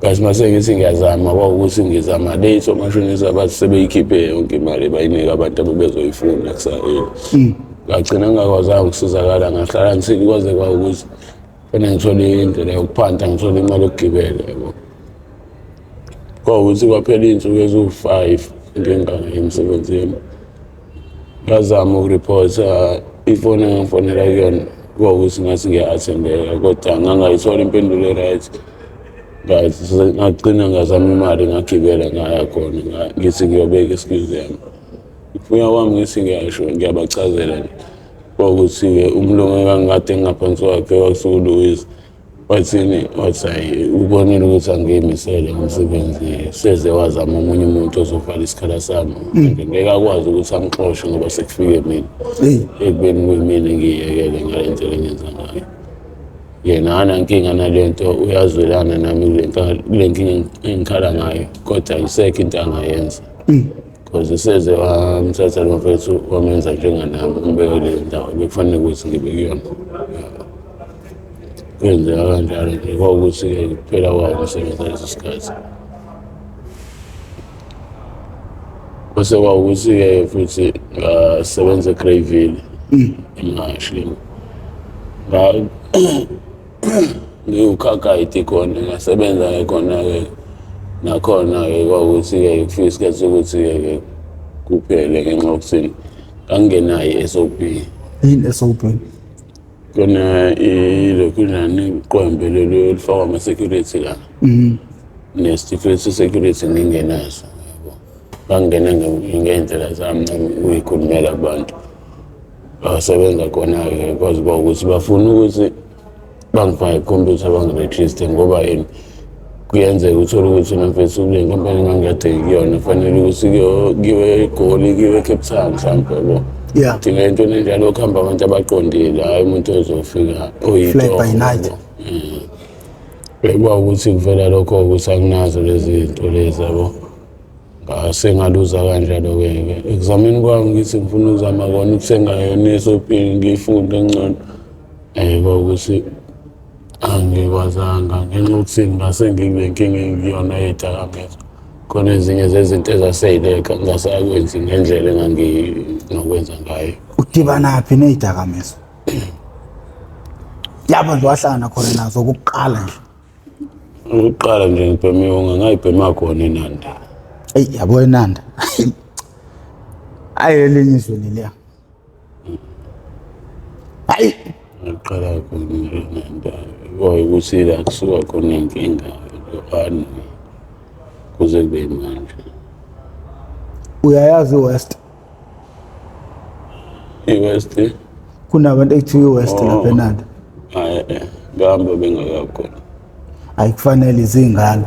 Ngathi mase ngithi ngiyazama, kwawukuthi ngizama late, omashonisa bathi sebeyikhiphe yonke imali bayinika abantu abebezoyifuna kusayini. Ngagcina ngingakwazanga ukusizakala, ngahlala ngithini kwaze kwawukuthi fanele ngithole indlela yokuphanta, ngithole imali yokugibela yabo. Kwawukuthi kwaphela iy'nsuku eziwu-5 ngingayi emsebenzini. Ngazama ukurephotha, ifoni engangifonela kuyona kwawukuthi ngathi ngiya-attendeka kodwa ngangayithola impendulo e-right. Ngagcina ngazama imali ngagibela ngaya khona, ngithi ngiyobeka excuse yami. Ukufika kwami ngithi ngiyasho ngiyabachazela nje, kwawukuthi-ke umlungu engangikade ngingaphansi kwakhe kwakusuke uLouis, wathini, wathi hhayi ubonile ukuthi angiyimisele ngomsebenzi, seze wazama omunye umuntu ozovala isikhala sami, manje ngeke akwazi ukuthi amxoshe ngoba sekufike mina, ekubeni kuyimina engiyiyekele ngale ndlela engenza ngayo. Yena anankinga nale nto, uyazwelana nami kule nkinga engikhala ngayo, kodwa ayisekho into angayenza because seze wamthatha lo mfethu wamenza njenganami, umbeke kule ndawo bekufanele ukuthi ngibe kuyona. Kwenzeka kanjalo nje, kwawukuthi-ke kuphela kwawo umsebenzi ngaleso sikhathi. Kwase kwawukuthi-ke futhi ngasebenza eGreyville eMashini, ngiwukhakayiti khona, ngasebenza-ke khona-ke nakhona-ke kwawukuthi-ke kufika isikhathi sokuthi-ke kuphele ngenxa yokuthi ngangingenayo i-S_O_P. Yini i-S_O_P? Khona ilokhu njani iqwembe leli olifakwa ama-security la, nesitifiketi se-security ngingenaso yabo. Ngangingena ngey'ndlela zami nami ukuyikhulumela kubantu. Ngasebenza khona-ke kwaze kwaba ukuthi bafuna ukuthi bangifake ikhompyutha bangirejiste ngoba yini kuyenzeka uthole ukuthi mfethu kule nkampani engangikade ngikuyona kufanele ukuthi kuyiwe eGoli, kuyiwe eCape Town mhlawumbe yabo. Dinga into enjalo okuhamba abantu abaqondile, hhayi umuntu ozofika Fly by night. Bekuba ukuthi kuvela lokho ukuthi anginazo lezi zinto lezi yabo. Ngase ngaluza kanjalo-ke ke ekuzameni kwami ngithi ngifuna ukuzama kona ukuthenga yona i-S_O_P ngiyifunde ngcono. Kwawukuthi angikwazanga ngenxa yokuthi ngase ngikule nkinga engikuyona yey'dakamizwa. Khona ezinye zezinto ezasey'lekha ngingasakwenzi ngendlela enganginokwenza ngayo. Udibanaphi ney'dakamizwa? Lapho nje wahlangana khona nazo okokuqala nje. Okokuqala nje ngibheme iwunga, ngayibhema khona eNanda. Eyi yabo eNanda. Ayi elinye izwe leliya. Hayi Ngaqala khona nje eNanda. Kwawukuthi la kusuka khona inkinga yohani kuze kube manje. Uyayazi iWest? I-West? Kunabantu ekuthiwa iWest lapha eNanda. Hayi, ngihamba bengakabi khona. Ayikufanele izingane.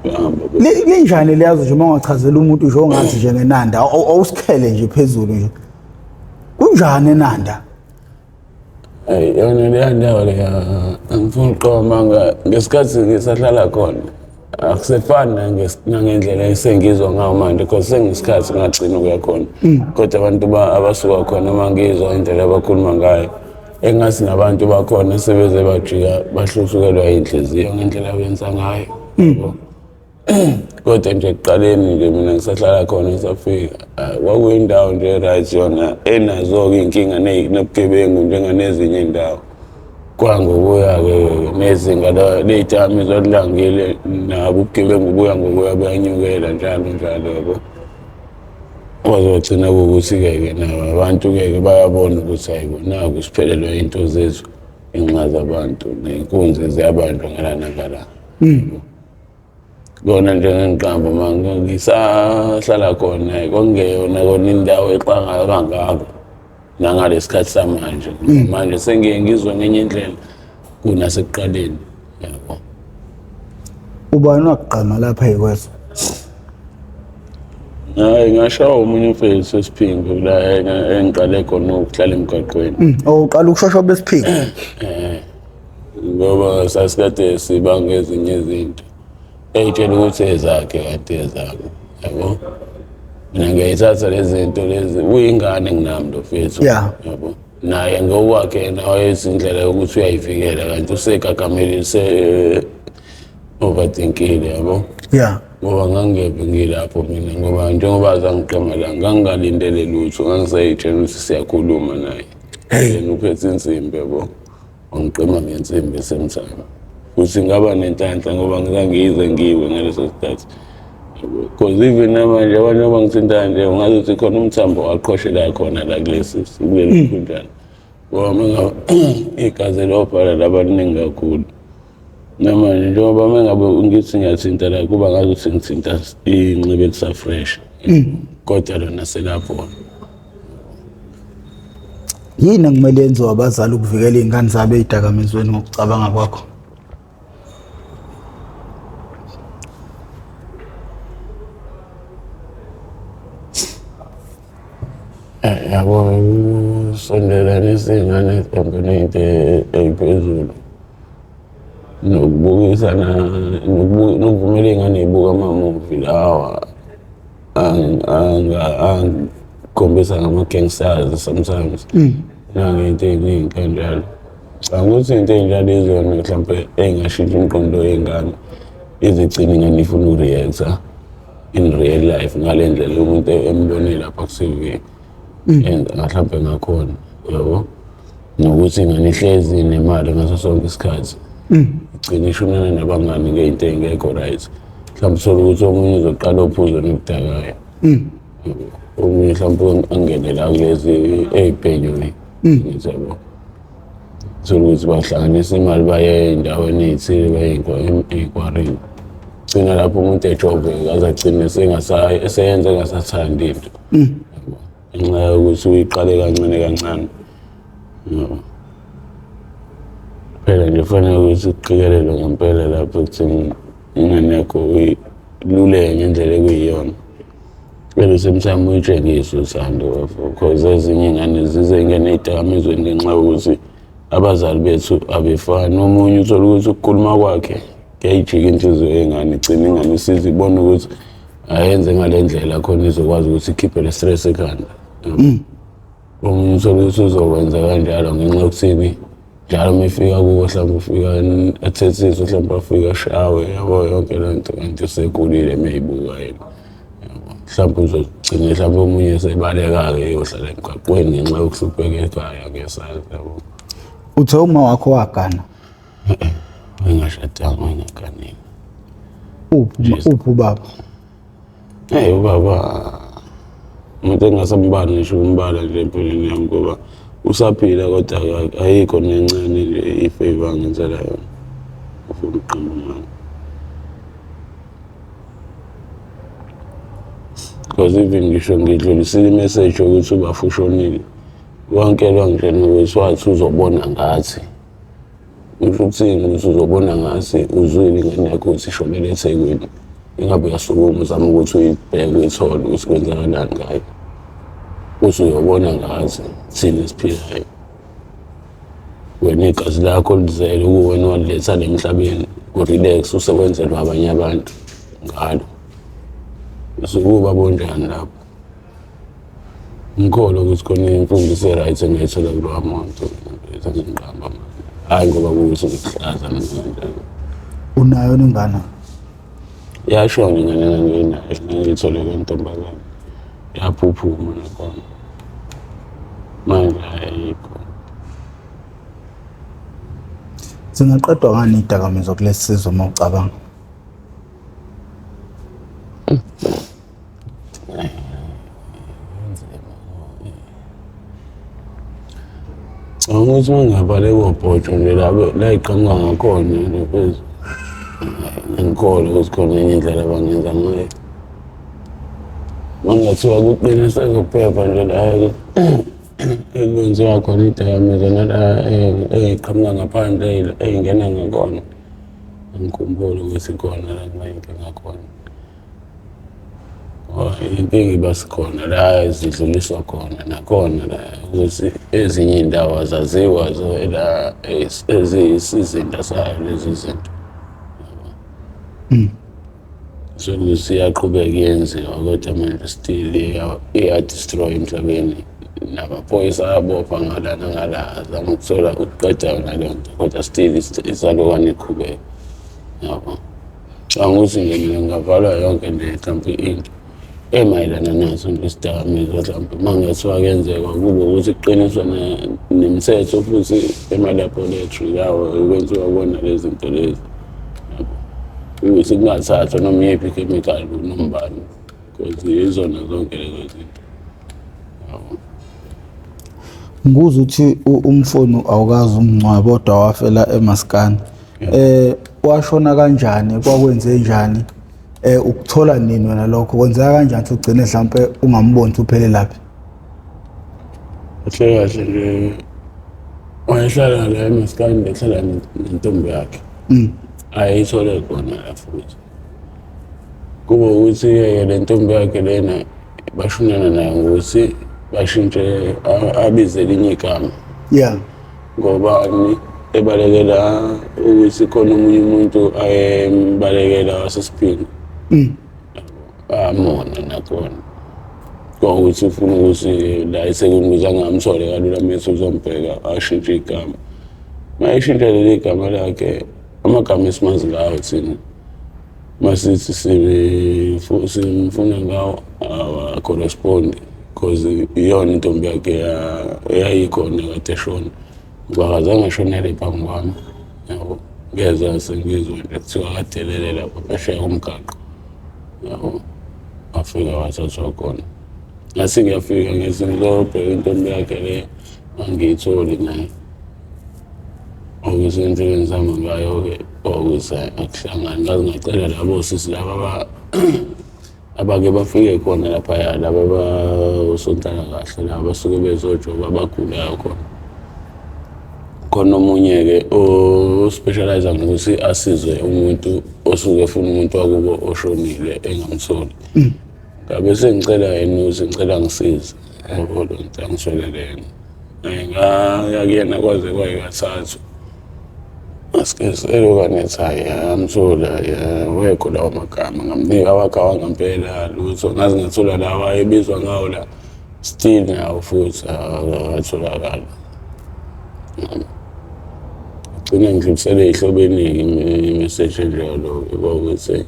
Bahamba. Linjani liyazi nje uma ungachazela umuntu nje ongazi nje ngenanda awusikhele nje phezulu nje. Kunjani enanda? Hey, yona leya ndawo leya angifuni ukuqoma ngesikhathi ngisahlala khona. Akusefani nangendlela esengizwa ngayo manje because sengisikhathi ngagcina ukuya khona. Kodwa abantu abasuka khona uma ngizwa indlela abakhuluma ngayo engathi nabantu bakhona sebeze bajika bahlusukelwa inhliziyo ngendlela abenza ngayo. Yabo. Kodwa nje ekuqaleni nje mina ngisahlala khona ngisafika kwakuyindawo nje right yona enazo-ke iy'nkinga nobugebengu njenganezinye iy'ndawo. Kwangokuya-ke nezinga ley'dakamizwa lilangile nabo ubugebengu buya ngokuya buyanyukela njalo njalo yabo. Kwazogcina kuwukuthi-ke ke nabo abantu-ke ke bayabona ukuthi hayibo naku siphelelwe iy'nto zethu ngenxa zabantu ney'nkunzi ziyabanjwa ngala nangala. Kona nje ngengiqamba ma ngisahlala khona kwakungeyona kona indawo exakayo kangako nangalesi sikhathi samanje. Manje sengiye ngizwe ngenye indlela kunasekuqaleni yabo. Ubani wagqama lapha ekwezwe? Hayi ngashawa omunye umfethu esiphingo la engiqale khona ukuhlala emgwaqweni. Oh uqala ukushosha besiphingo. Ngoba sasikade sibanga ezinye izinto ey'tshela ukuthi ezakhe kade ezami yabo. Mina ngiyayithatha lezi zinto lezi uyingane nginami lo mfethu yabo. Naye ngokwakhe yena wayethi indlela yokuthi uyayivikela kanti usegagamele se overthinkile yabo. Ngoba ngangingeve ngilapho mina ngoba njengoba azangiqoma la ngangingalindele lutho ngangisayitshela ukuthi siyakhuluma naye. Yena uphethe insimbi yabo. Wangiqema ngensimbi esemthamo. Futhi ngaba nenhlanhla ngoba ngize ngiwe ngaleso sikhathi. Because even namanje abantu abangithintayo nje ungazi ukuthi khona umthambo waqhoshela khona la kulesi kuleli khunjana. Ngoba uma igazi lobhala laba liningi kakhulu. Namanje njengoba uma ngabe ngithi ngiyathinta la kuba ngazuthi ngithinta inxiba elisa-fresh. Kodwa lona selapho. Yini ekumele yenziwe abazali ukuvikela iy'ngane zabo ey'dakamizweni ngokucabanga kwakho? Yabo ukusondelanisa iy'ngane ezihambele into ey'phezulu nokubukisana nokuvumela iy'ngane y'buke amamuvi lawa angikhombisa ngama-gangsters sometimes nangey'nto ey'ningi kanjalo. Ngicabanga ukuthi iy'nto ey'njalo izona mhlampe ey'ngashintsha umqondo wey'ngane izigcine ingane ifuna uku-react-a in real life ngale ndlela umuntu embone lapha ku-T_V and mhlampe ngakhona yabo. Nokuthi ingane ihlezi nemali ngaso sonke isikhathi igcine ishonana nabangani ngey'nto ey'ngekho right. Mhlawumbe uthole ukuthi omunye uzoqala ophuzo nokudakayo. Omunye mhlawumbe angene la kulezi ey'bhenyweni ngithi yabo. Uthole ukuthi bahlanganisa imali baye ey'ndaweni ey'thile baye ey'kwarini. Gcina lapho umuntu ejoveka aze agcine eseyenza engasathandi into. Yabo. Ngenxa yokuthi uyiqale kancane kancane. Yabo. Phela nje kufanele ukuthi kuqikelelwe ngempela lapho ekutheni ingane yakho uyiluleke ngendlela ekuyiyona. At the same time uyitshengise uthando because ezinye iy'ngane zize y'ngene ey'dakamizweni ngenxa yokuthi abazali bethu abefani. Omunye uthole ukuthi ukukhuluma kwakhe kuyayijika inhliziyo yengane igcine ingane isize ibone ukuthi ayenze ngale ndlela khona izokwazi ukuthi ikhiphe le stress ekhanda. Omunye uthole ukuthi uzokwenza kanjalo ngenxa yokuthini njalo uma efika kuwo mhlawumbe ufika athethiswe mhlawumbe afike ashawe yabo yonke le nto kanti usekhulile uma eyibuka yena. Yabo. Mhlawumbe uzogcina mhlawumbe omunye esebaleka-ke eyohlala emgwaqweni ngenxa yokuhlupheka ekhaya ngesazi yabo. Uthe uma wakho wagana? Engashadanga engaganile. Uphi uphi ubaba? Hey ubaba umuntu engasambali ngisho ukumbala nje empilweni yami ngoba usaphila kodwa ayikho nencane nje i-favor angenzela yona. Ufuna ukuqamba amanga. Because even ngisho ngidlulisile i-message yokuthi ubaba ushonile, wonke lo ngitshela ukuthi wathi uzobona ngathi. Usho ukuthini ukuthi uzobona ngathi uzwile ingane yakho ukuthi ishonele eThekwini. Ingabe uyasukuma uzama ukuthi uyibheke uyithole ukuthi kwenzakalani ngayo. Uthi uyobona ngazi thina esiphilayo. Wena igazi lakho lizele kuwena waliletha la emhlabeni urelax usewenzelwa abanye abantu ngalo. Usukuba bonjani lapho? Ngikholwa ukuthi khona imfundiso e-right engayithola kulowa muntu engiqamba amanga. Hhayi ngoba kuwukuthi ngikuhlaza noma kanjani. Unayo ingane? Yashona ingane enganginayo, ngangiyithole kwentombazane. Yaphuphuma nakhona. Manje ayikho. Zingaqedwa ngani iy'dakamizwa kulesi sizwe uma ucabanga? Ngicabanga ukuthi uma ngingabale kobhotsho nje la la iqhamuka ngakhona nje ngikholwa ukuthi khona enye indlela abangenza ngayo. Uma kungathiwa kuqinisa ezokuphepha nje la ekwenziwa khona iy'dakamizwa nala ey'qhamuka ngaphandle ey'ngena ngakhona, angikhumbuli ukuthi khona la kubayinkinga khona. Inkinga iba sikhona la zidluliswa khona nakhona la ukuthi ezinye iy'ndawo azaziwa la eziyisizinda sayo lezi zinto. So siyaqhubeka iyenziwa kodwa manje still iya-destroy emhlabeni. Namaphoyisa ayabopha ngala nangala azama ukuthola ukuqeda yona leyo nto kodwa still isalokwane iqhubeka yabo. Ngicabanga ukuthi nje mina ngingavalwa yonke nje mhlawumpe into emayelana naso nje isidakamizwa mhlawumpe uma kungathiwa kuyenzeka kube ukuthi kuqiniswe nemithetho futhi ema-laboratory lawo ekwenziwa kuwona lezi zinto lezi. Yabo. Ukuthi kungathathwa noma iyiphi ikhemikhali kunoma ubani because yizona zonke lezo zinto. Yabo. Ngikuzwa ukuthi umfonu awukazi umngcwabo kodwa wafela emaskani. Eh washona kanjani kwakwenze njani? Eh ukuthola nini wena lokho kwenzeka kanjani ukuthi ugcine mhlawumbe ungamboni ukuthi uphele laphi? Kahle kahle nje wayehlala la emaskani ehlala nentombi yakhe. Ayithole khona la futhi. Kube ukuthi-ke le ntombi yakhe lena bashonana nayo ngokuthi bashintshe abize elinye igama. Yeah. Ngobani ebalekela ukuthi khona omunye umuntu ayembalekela wasesiphingo. Amona nakhona. Kwawukuthi ufuna ukuthi la eThekwini ukuze angamtholi kalula mese uzombheka ashintshe igama. Uma eshintsha leli gama lakhe, amagama esimazi ngawo thina masithi simfuna ngawo awa-correspond because iyona intombi yakhe eyayikhona kade eshona ngoba akazange ashonele phambi kwami yabo. Ngeza sengizwa nje kuthiwa kadelele lapha phesheya komgaqo yabo, wafika wathathwa khona. Ngase ngiyafika ngithi ngizobheka intombi yakhe le angiyitholi naye. Ukuthi into engizama ngayo-ke ukuthi akuhlangani ngaze ngacela labo sisi laba abake bafike khona laphaya laba abosonhlalakahle laba basuke bezojoba abagulayo khona. Khona omunye-ke o-specialise ngokuthi asize umuntu osuke efuna umuntu wakubo oshonile engamtholi. Ngabe sengicela yena ukuthi ngicela angisize yabo lo nto angitholele yena. Ngaya kuyena kwaze kwayikathathu. Asike nethi hhayi amthola awekho lawo magama ngamnika awakhe awangempela lutho ngaze ngathola lawa ayebizwa ngawo la still nawo futhi akatholakala. Gcina ngidlulisele ey'hlobeni-ke imeseji enjalo-ke kwawukuthi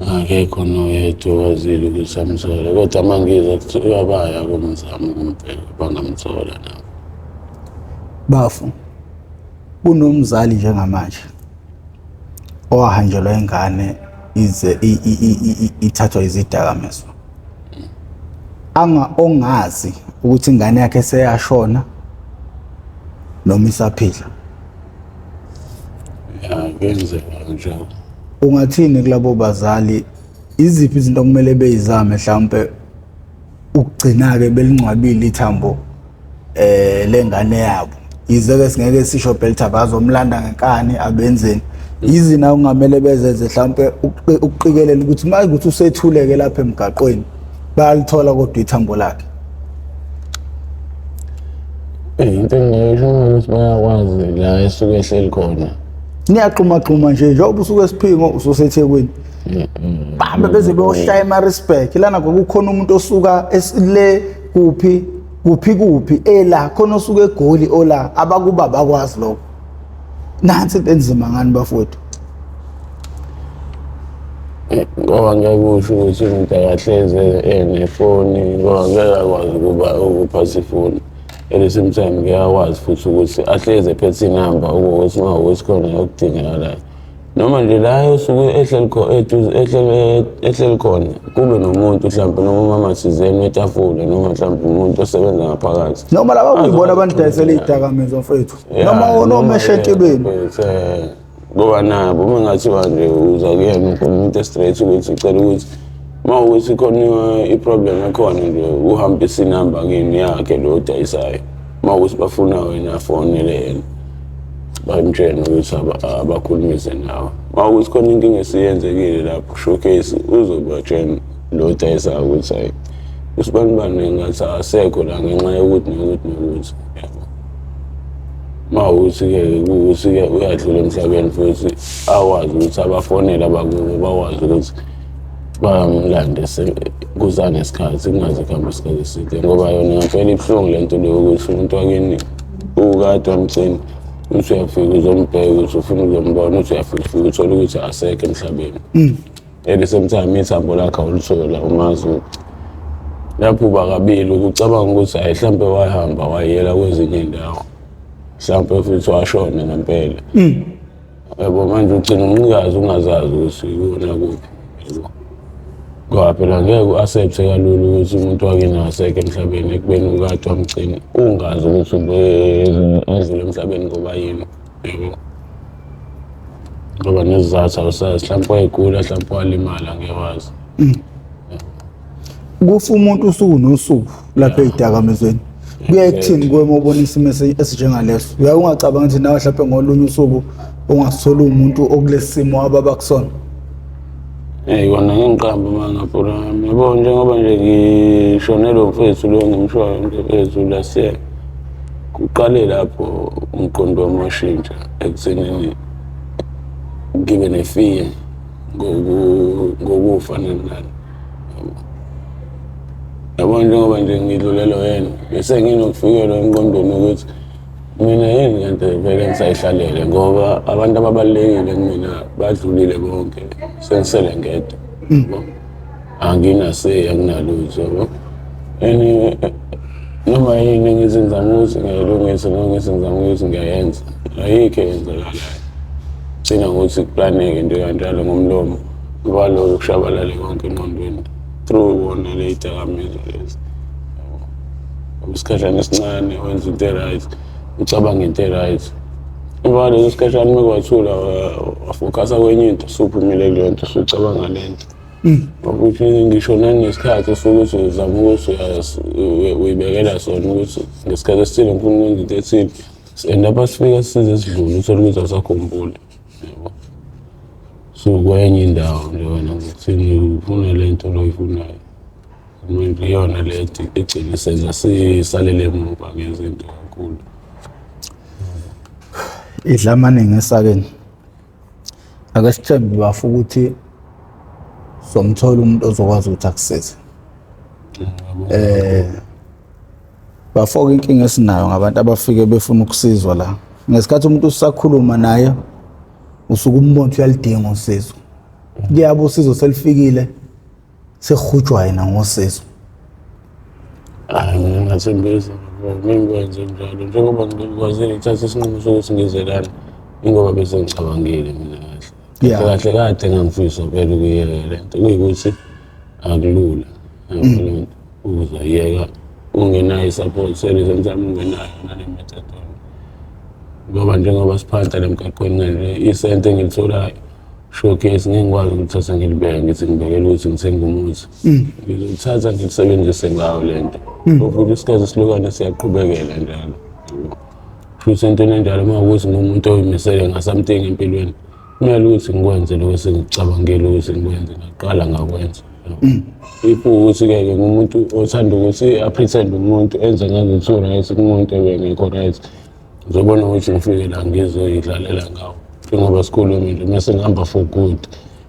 akekho noyedwa owazile ukuthi amthole kodwa uma ngizwa kuthiwa baya komzamo ukumbheka bangamthola nabo. Bafo, kunomzali njengamanje owahanjelwa ingane ize ithathwa izidakamizwa anga ongazi ukuthi ingane yakhe seyashona noma isaphila. Ya kuyenzeka kanjalo. Ungathini kulabo bazali, iziphi izinto okumele beyizame mhlawumbe ukugcina-ke belingcwabile ithambo lengane yabo? Yize-ke singeke sisho phela ukuthi abazomlanda ngenkani abenzeni, Yizina okungamele bezenze mhlawumpe ukuqikelela ukuthi uma ukuthi usethuleke lapha emgaqweni bayalithola kodwa ithambo lakhe. Into engingayisho ukuthi bayakwazi la esuke ehleli khona. Niyaxhumaxhuma nje njengoba usuke esiphingo ususeThekwini. Bahambe beze beyohlaya eMaritzburg lana kwakukhona umuntu osuka le kuphi kuphi kuphi ela khona osuka eGoli ola abakuba bakwazi lokho. Nansi into enzima ngani bafowethu. Ngoba ngeke usho ukuthi umuntu akahlezi enefoni ngoba ngeke akwazi ukuba ukuphatha ifoni. At the same time ngeke akwazi futhi ukuthi ahlezi ephethe inamba ukuthi uma ukuthi khona okudingakalayo. Noma nje la osuke ehleli eduze ehleli khona kube nomuntu mhlawumbe noma umama thizeni wetafula noma mhlawumbe umuntu osebenza ngaphakathi. Noma laba kuyibona abanidayisela izidakamizwa mfowethu. Noma noma eshetibeni. Ngoba nabo uma ngathiwa nje uza kuyena ukhuluma into straight ukuthi ucela ukuthi uma ukuthi khona i-problem ekhona nje uhambise inamba kini yakhe lo odayisayo. Uma ukuthi bafuna wena afonele yena bamtshene ukuthi abakhulumise nawe. Uma ukuthi khona inkinga esiyenzekile lapho showcase uzobatshena lo odayisayo ukuthi hayi usibanibani ngathi akasekho la ngenxa yokuthi nokuthi nokuthi. Yabo. Uma ukuthi-ke kuwukuthi-ke uyadlula emhlabeni futhi akwazi ukuthi abafonele abakubo bakwazi ukuthi bamlande kusanesikhathi kungaze kuhambe isikhathi eside ngoba yona ngempela ibuhlungu le nto leyo ukuthi umuntu wakini ukade wamgcina uthi uyafika uzombheka ukuthi ufuna ukuzombona uthi uyafika ufike uthole ukuthi asekho emhlabeni. At the same time ithambo lakhe awulithola umazi lapho uba kabili ukucabanga ukuthi hayi mhlampe wahamba wayela kwezinye iy'ndawo mhlampe futhi washona ngempela. Yabo manje ugcina umnikazi ungazazi ukuthi ikona kuphi yabo. Ngoba phela ngeke u-accept-e kalula ukuthi umuntu wakini akasekho emhlabeni ekubeni ukade wamgcina ungazi ukuthi edlule emhlabeni ngoba yini yabo. Ngoba nesizathu awusazi mhlawumpe wayegula mhlawumpe walimala ngeke wazi. Kufa umuntu usuku nosuku lapha ey'dakamizweni. Kuyaye kuthini kuwe uma ubona isimo esinjengaleso? Uyaye ungacabanga ukuthi nawe mhlawumpe ngolunye usuku ungasithola umuntu okulesi simo ababa kusona? Eyi kona ngingiqambe uma ngaphula yabo njengoba nje ngishonelwe umfethu lo ngimshoyo mfethu last year kuqale lapho umqondo wami washintsha ekuthenini ngibe nefiye ngokufa nani nani. Yabo njengoba nje ngidlulelwe yena bese nginokufikelwa emqondweni ukuthi mina yini kanti vele ngisayihlalele ngoba abantu ababalulekile kumina badlulile bonke sengisele ngedwa. Yabo. Anginasey anginalutho yabo. And noma yini engithi ngizama ukuthi ngiyayilungisa noma ngithi ngizama ukuthi ngiyayenza ayikho eyenzakalayo. Gcina ngokuthi kuplaneke into kanjalo ngomlomo ngoba lokho kushabalale konke engqondweni through wona le y'dakamizwa lezi. Yabo. Isikhashana esincane wenza into e-right ucabange into e-right. Emva kwaleso sikhashana uma kwathula wafokhasa kwenye into usuphumile kuleyo nto usucabanga le nto. Ukuthi ngisho nanesikhathi sokuthi uzama ukuthi uyibekela sona ukuthi ngesikhathi esithile ngifuna ukwenza into ethile. And lapha sifika size sidlule uthole ukuthi awusakhumbuli. Yabo. So kwenye indawo nje wena ngokuthini ufuna le nto lo oyifunayo. Manje iyona le egcina isenza sisalele emuva ngezinto kakhulu. Idla amaningi esakeni. Ake sithembe bafo ukuthi somthola umuntu ozokwazi ukuthi akusize. Bafo inkinga esinayo ngabantu abafike befuna ukusizwa la. Ngesikhathi umuntu usakhuluma naye usuke umbona ukuthi uyalidinga usizo. Kuyaba usizo selifikile sehujwa yena ngosizo. Hayi mina ngingathembisa ngeke ngikwenze njalo njengoba ngikwazile ukuthatha isinqumo sokuthi ngize lana ingoba bese ngicabangile mina kahle. Kahle kahle kade ngangifisa phela ukuyeka le nto kuyikuthi akulula yabo le nto uzoyeka ungenayo i-support service mhlawumbe ungenayo nale methadone ngoba njengoba siphanta le mgaqweni kanje isente engilitholayo showcase ngeke ngikwazi ukuthatha ngilibeke ngithi ngibekele ukuthi ngithenge umuthi ngizothatha ngilisebenzise ngayo le nto futhi isikhathi isilokwane siyaqhubekela njalo futhi entweni enjalo uma ukuthi ngumuntu oyimisele nga-something empilweni. Kumele ukuthi ngikwenze lokho esengikucabangile ukuthi ngikwenze, ngaqala ngakwenza. If ukuthi-ke ke ngumuntu othanda ukuthi a-pretend umuntu enze ngazuthi u-right kumuntu ebengekho right, ngizobona ukuthi ngifike la ngizoyidlalela ngawo. Njengoba sikhulume nje mase ngihamba for good,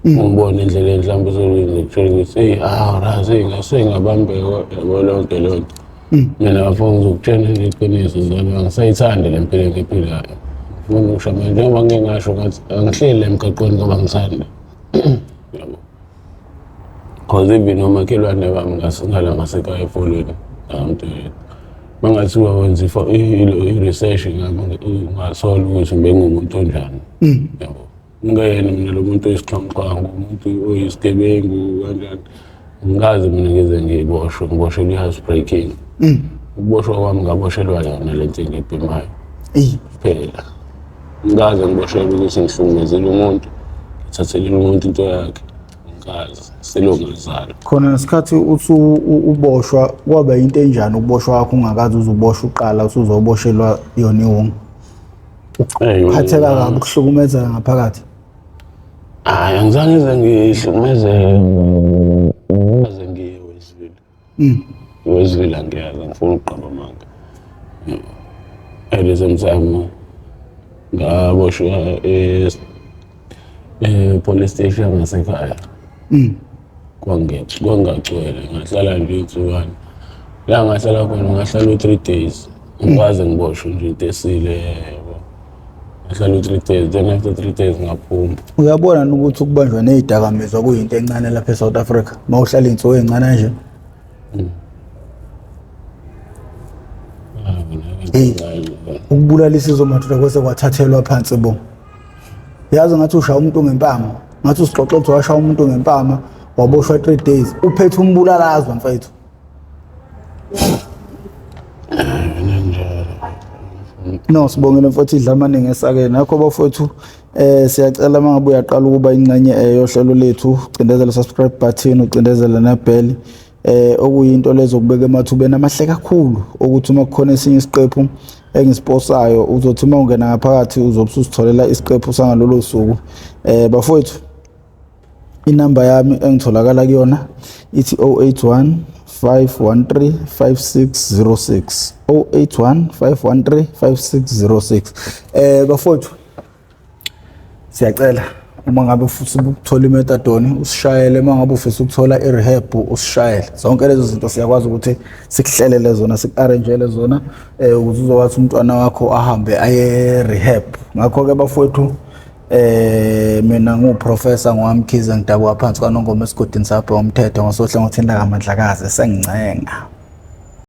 ungibone endleleni mhlawumbe uzokutshela ukuthi eyi ah right, eyi ngase ngabambeka, yabo lonke leyo nto. Mina bafo ngizokutshela nje iqiniso zami, angisayithandi le mpilo engiyiphilayo. Ngifuna ukusho manje njengoba ngike ngasho ngathi angihleli la emgaqweni ngoba ngithanda. Yabo. Cause even omakhelwane bami ngala ngasekhaya efolweni, ngamntu mangathiwa wenza i-research ngami ungathola ukuthi bengumuntu onjani. Yabo. Ngingeyena mina lo muntu oyisixhwanguxhwangu, umuntu oyisigebengu kanjani. Ngikaze mina ngize ngiboshwe, ngiboshelwe i-house breaking. Ukuboshwa kwami ngaboshelwa yona le nto engiyibhemayo kuphela. Ngikaze ngiboshelwe ukuthi ngihlukumezile umuntu, ngithathelile umuntu into yakhe. Ngikaze, selokhu ngazalwa. Khona ngesikhathi uthi uboshwa kwaba yinto enjani ukuboshwa kwakho ungakaze uze uboshwe uqala usuzoboshelwa yona iwunga? Uphatheka kabi ukuhlukumezeka ngaphakathi. Hayi, angizange ngize ngihlukumezeke, ngize ngiye eWestville. EWestville angiyazi, angifuni ukuqamba amanga. At the same time ngaboshwa e-police station ngasekhaya. Kwangagcwele, ngahlala nje iy'nsukwana. La ngahlala khona ngahlala u-3 days. Ngikwaze ngiboshwe nje into esile yabo. Ngahlala u-3 days, then after 3 days ngaphuma. Uyabona ukuthi ukubanjwa nezidakamizwa kuyinto encane lapha eSouth Africa uma uhlala iy'nsuku ey'ncane kanje. Hey. Ukubulala isizwe madoda kwese kwathathelwa phansi bo. Yazi ngathi ushaya umuntu ngempama, ngathi usixoxe ukuthi washaya umuntu ngempama waboshwa 3 days, uphethe umbulalazwe mfethu. No, sibongile mfowethu, idla amaningi esakeni. Ngakho bafowethu siyacela uma ngabe uyaqala ukuba ingxenye yohlelo lethu, cindezela subscribe button, ucindezele nebell okuyinto lezo kubeka emathubeni amahle kakhulu ukuthi uma kukhona esinye isiqephu engisiposayo uzothi uma ungena ngaphakathi uzobe usitholela isiqephu sangalolo suku. Bafowethu, inamba yami engitholakala kuyona ithi 081 513 5606, 081 513 5606. Bafowethu, siyacela uma ngabe ufisa ukuthola i-methadone usishayele, uma ngabe ufisa ukuthola i-rehab usishayele. Zonke lezo zinto siyakwazi ukuthi sikuhlelele zona, siku-arrangele zona ukuze uzokwazi umntwana wakho ahambe aye rehab. Ngakho-ke bafowethu, mina ngiwuprofessor ngowamkhize, ngidabuka phansi kwaNongoma esigodini sapho umthetho ngosohlangothini lakaMandlakazi, sengincenga.